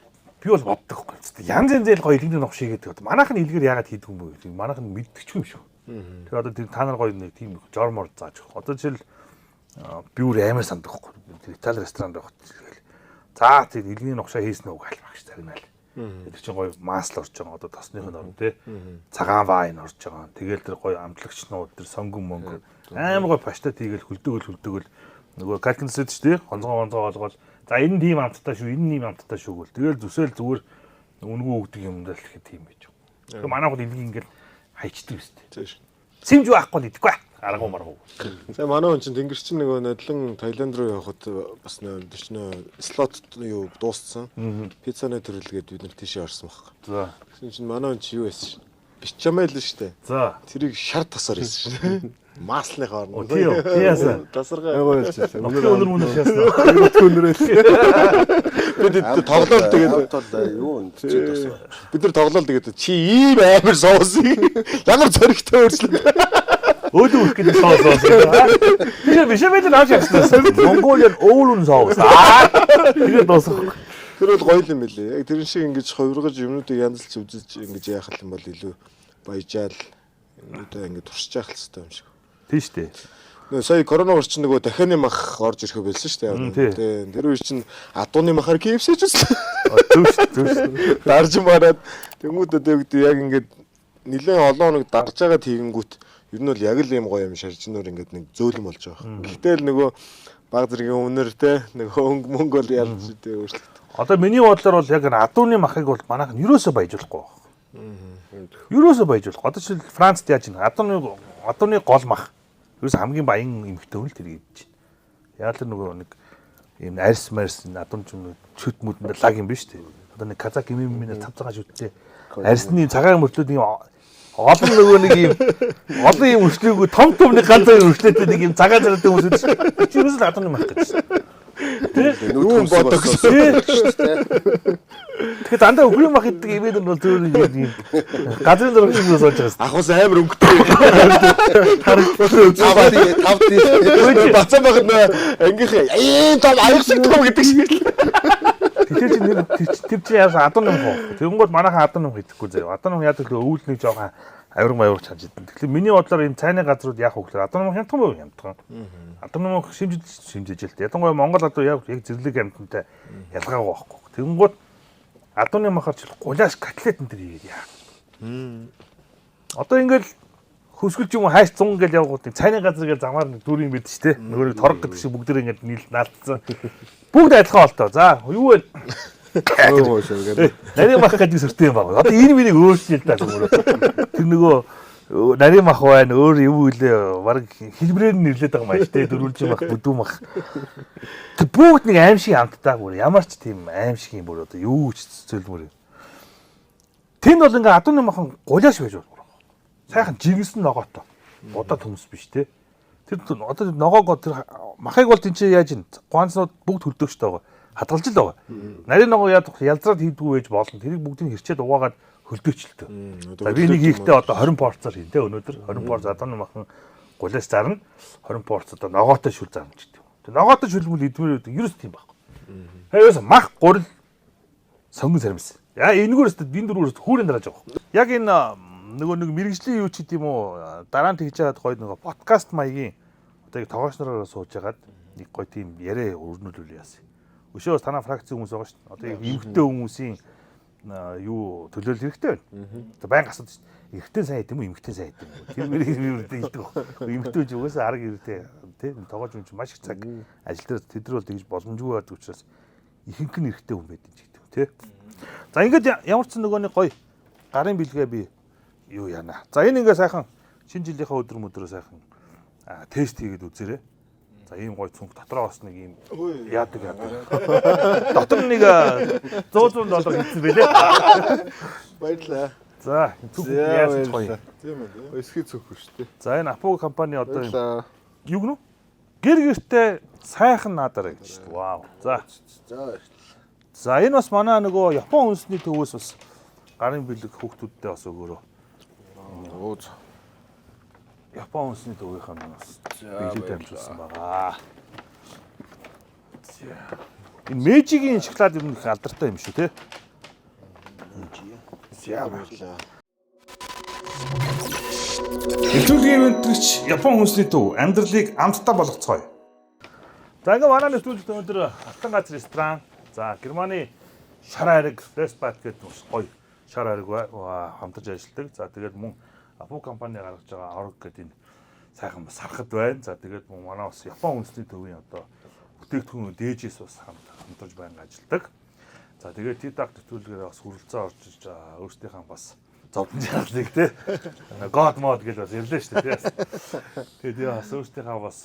би бол боддог байхгүй. Янз янзын гоё илгэний новш хийгээд. Манайх нь илгээр яагаад хийдэг юм бэ гэдэг. Манайх нь мэддэгч юм шүү. Тэр одоо тэр та нар гоё нэг тийм жор мор зааж өгөх. Одоо жишээл би бүр амар санддаг байхгүй. Тэр Итали ресторанд байхад тэгэл. За тэр илгэний новшаа хийсэн үг аль багш загнаал. Тэр чинь гоё масло орж байгаа. Одоо тосных нь орно тий. Цагаан вайн орж байгаа. Тэгэл тэр гоё амтлагчнууд тэр сонгон монгон амар гоё паштат хийгээл хөлдөөгөл нөгөө калькинс шүү дээ. Гонцгоо олгоол. За энэ тийм амттай шүү, энэ ийм амттай шүү гэл. Тэгэл зүсэл зүгээр үнгүй өгдөг юм даа л гэхэд тийм байж байгаа. Тэгэхээр манайх бол илгийг ингээл хайчдаг юм шүү дээ. Симж байхгүй л идэхгүй. Аргу маргу.
За манай хүн чинь тэнгэр чинь нөгөө нодлон Таиланд руу явхад бас нөө слот юу дууссан. Пиццаны төрөлгээд бид нар тийшээ орсон байхгүй.
За.
Тэгсэн чинь манай хүн чинь юу байсан шин? Бичамэл шүү дээ.
За.
Тэрийг шар тасаар байсан шин. Маслын хооронд.
Тийм үү? Яасан.
Тасаргаа.
Айгуу ялчихсан.
Нутгийн өнөр мөнөр шаасан.
Өнөр хэлсэн.
Бид тоглоом тэгээд
бол юу чи тас.
Бид нар тоглоом тэгээд чи ийм амар соус ямар зоригтой өөрчлөлт.
Өөдөө үрэх гэдэг соус соус. Тэр бишэмэл авч явсан. Mongolian oolong соус. Тэгээд дуусах.
Тэр бол гоё юм билээ. Яг тэрэн шиг ингэж хувиргаж юмнуудыг янзлж үзэж ингэж яах юм бол илүү баяжаал юмнуудаа ингэж туршиж явах хэрэгтэй юм шиг.
Тийм шүү дээ.
Нөө сая коронавирус чинь нөгөө дахианы мах орж ирэхэ болсон шүү дээ. Тийм. Тэр үе чинь адууны махаар KFC ч үзлээ.
Зөв шүү, зөв шүү.
Дарж мараад тэнгууд одоо юу гэдэг яг ингэж нэлээд олон хоног дарж байгаа тийгэнгүүт ер нь бол яг л юм гоё юм шаржнуур ингээд нэг зөөлөн болж байгаа. Гэхдээ л нөгөө баг зэргийн үнэр те нөгөө өнгө мөнгө бол ялж тэ өөрчлөлт.
Одоо миний бодлоор бол яг адууны махыг бол манайх нь юусоо баяжуулахгүй байна. Юусоо баяжуулахгүй. Одоо жишээл Францд яаж байна? Адууны гол мах. Юус хамгийн баян эмэгтэй хүн л тэр идэж байна. Яг л нөгөө нэг ийм арьс марс адуун ч юм чөт мүдэнд лаг юм биш үү? Одоо нэг казак юм юм цав цагаан шүттэй арьсны цагаан мөртлүүд ийм олон нөгөө нэг ийм олон юм өршлөөгүй том том нэг ганц хоёр өршлөөтэй нэг ийм цагаан зардаг хүмүүс үү? Чи юус л адууны мах гэж.
Юу бодох
гэсэн. Тэгэхээр дандаа өхрийн мах иддэг имээд нь бол зөвөр юм газрын зураг шиг сууж байгаа.
Ахус амар өнгөтэй.
Харагдсан.
Тав тий.
Бацсан байхад нөө ангийнх ийм том аяг шиг том гэдэг шиг л.
Тэгэхээр чи нэр тэр чи яасан адуу юм хоо. Тэгэнгүүт манайхан адуу юм идэхгүй заяа. Адуу юм яадаг л өвөл нэг жоохон авирга мавирга чанж идэн. Тэгэхээр миний бодлоор энэ цайны газрууд яах вэ гэхээр адуу юм хямдхан уу хямдхан. Адуу юм шимжиж л. Ялангуяа Монгол адуу яг зэрлэг амьтантай ялгаагүй байхгүй. Тэгэнгүүт адууны махаар чил гулааш котлет энэ төр хийгээд яа. Одоо ингээл хөсгөлж юм хайш 100 гэл явгууд цайны газар гэл замаар нэг дүр юм бид ч те. Нөгөө нэг торог гэдэг шиг бүгдээр ингээд нийл наалтсан. Бүгд адилхан болтоо. За юу вэ? Нарийн мах гэдэг сүртэй юм байна. Одоо энэ миний өөрчлөл та зүгээр. Тэр нөгөө нарийн мах байна. Өөр юу үлээ баг хэлбрээр нь нэрлээд байгаа юм ааш те. Дөрвөлжин мах, бүдүү мах. Тэр бүгд нэг аим шиг амттай бүр. Ямар ч тийм аим шиг юм бүр одоо юу ч зөлмөр. Тэнд бол ингээ адууны махан гулааш байж болно. Сайхан жигсэн ногоотой. Будаа төмс биш те. Тэр одоо ногоог тэр махыг бол тэнцээ яаж ин гуанцнууд бүгд хөлдөөгчтэй байгаа. Хадгалж л байгаа. Нарийн ногоо ялзраад хийдгүү байж болно. Тэрийг бүгдийг хэрчээд угаагаад хөлдөөчлөлтөө. За би нэг хийхдээ одоо 20 порцоор хийн те өнөөдөр 20 порц адууны махан гулааш зарна. 20 порц одоо ногоотой шүл зарна гэдэг. Тэр ногоотой шүлмөл идмээр байдаг. Ерөөс тийм байхгүй. Ерөөс мах гурил сонгон сармис. Яа энэгээр өстө энэ дөрвөр хүүрэн дарааж байгаа. Яг энэ нөгөө нэг мэрэгжлийн юу ч гэдэм үү дараа нь тэгж яагаад гоё нөгөө подкаст маягийн одоо яг тогооч нараараа сууж хагаад нэг гоё тийм яриа өрнүүлүүл яасан. Өшөө бас танаа фракцийн хүмүүс байгаа шүү дээ. Одоо яг эмэгтэй хүмүүсийн юу төлөөлөл хэрэгтэй байна. Одоо байнга асуудаг шүү дээ. Эрэгтэй сайн идэм үү, эмэгтэй сайн идэм үү? Тэр мэрэг хэлдэг байхгүй. Эмэгтэй хүн угаасаа арга ирдэ тий тогооч хүн чинь маш их цаг ажил дээр тэд нар бол тэгж боломжгүй байдаг учраас ихэнх нь эрэгтэй хүн байдаг ч гэдэг тий. За ингээд ямар ч нөгөө нэг гоё гарын бэлгээ би юу яана. За энэ ингээ сайхан Шинэ жилийнхаа өдөр мөдрөө сайхан тест хийгээд үзээрэй. За ийм гоё цүнх дотроо бас нэг ийм яадаг яадаг. Дотор нэг 100 100 доллар хийсэн байлээ.
Баярлаа.
За цүнх яасан ч гоё.
Тийм ээ.
Эсхий цөөхөн шүү дээ.
За энэ Апуг компани одоо юм
Баярлаа.
юу гэнэ? Гэр гэртээ сайхан наадаарай гэж шүү дээ. Вау. За.
За
За энэ бас манай нөгөө Япон үндэсний төвөөс бас гарын бэлэг хүүхдүүдтэй бас өгөөрөө.
Өө.
Япон үндэсний төвийнх нь бас бэлэг дамжуулсан байгаа. За. Энэ Мэйжигийн шоколад ер нь их алдартай юм шүү те.
За баярлалаа.
Нэвтрүүлгийн ивэнтгэгч Япон хүнсний төв амьдралыг амттай болгоцгоё. За ингээ манай нэвтрүүлэгт өнөөдөр Алтан газар ресторан, за Германы шар хайраг Флэшбат гэдэг бас гоё шар хайраг хамтарч ажилладаг. За тэгээд мөн Апу компани гаргаж байгаа Орг гэдэг энэ сайхан бас сархад байна. За тэгээд мөн манай бас Япон үндэсний төвийн одоо бүтээгдэхүүн дээжээс бас хамтарч байнга ажилладаг. За тэгээд TikTok нэвтрүүлгээр бас хүрэлцэн орж иж өөрсдийнхээ бас зовлон жаргалыг те God mode гэж бас ярьлаа шүү дээ те. Тэгээд яа бас өөрсдийнхээ бас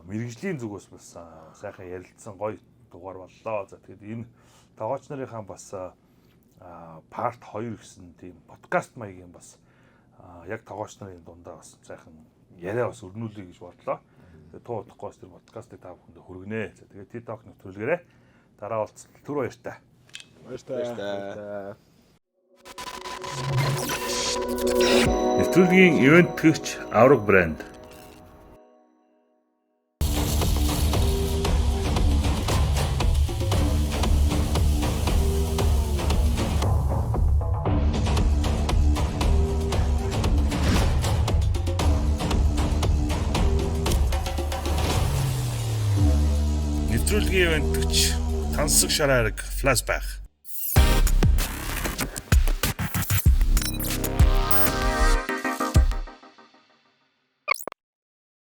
мэрэгжлийн зүгээс бас сайхан ярилцсан гоё дугаар боллоо. За тэгээд энэ тогооч нарынхаа бас part 2 гэсэн тийм подкаст маягийн бас яг тогооч нарын дундаа бас сайхан яриа бас өрнүүлэе гэж бодлоо. Тэгээд туу удахгүй бас тэр подкастыг та бүхэндээ хүргэнэ. За тэгээд TikTok нэвтрүүлгээрээ дараа уулзтал түр баяртай.
Баярлалаа.
Нэвтрүүлгийн ивент тэгч Авраг брэнд. Нэвтрүүлгийн ивент тэгч тансаг шар хайраг Flashback.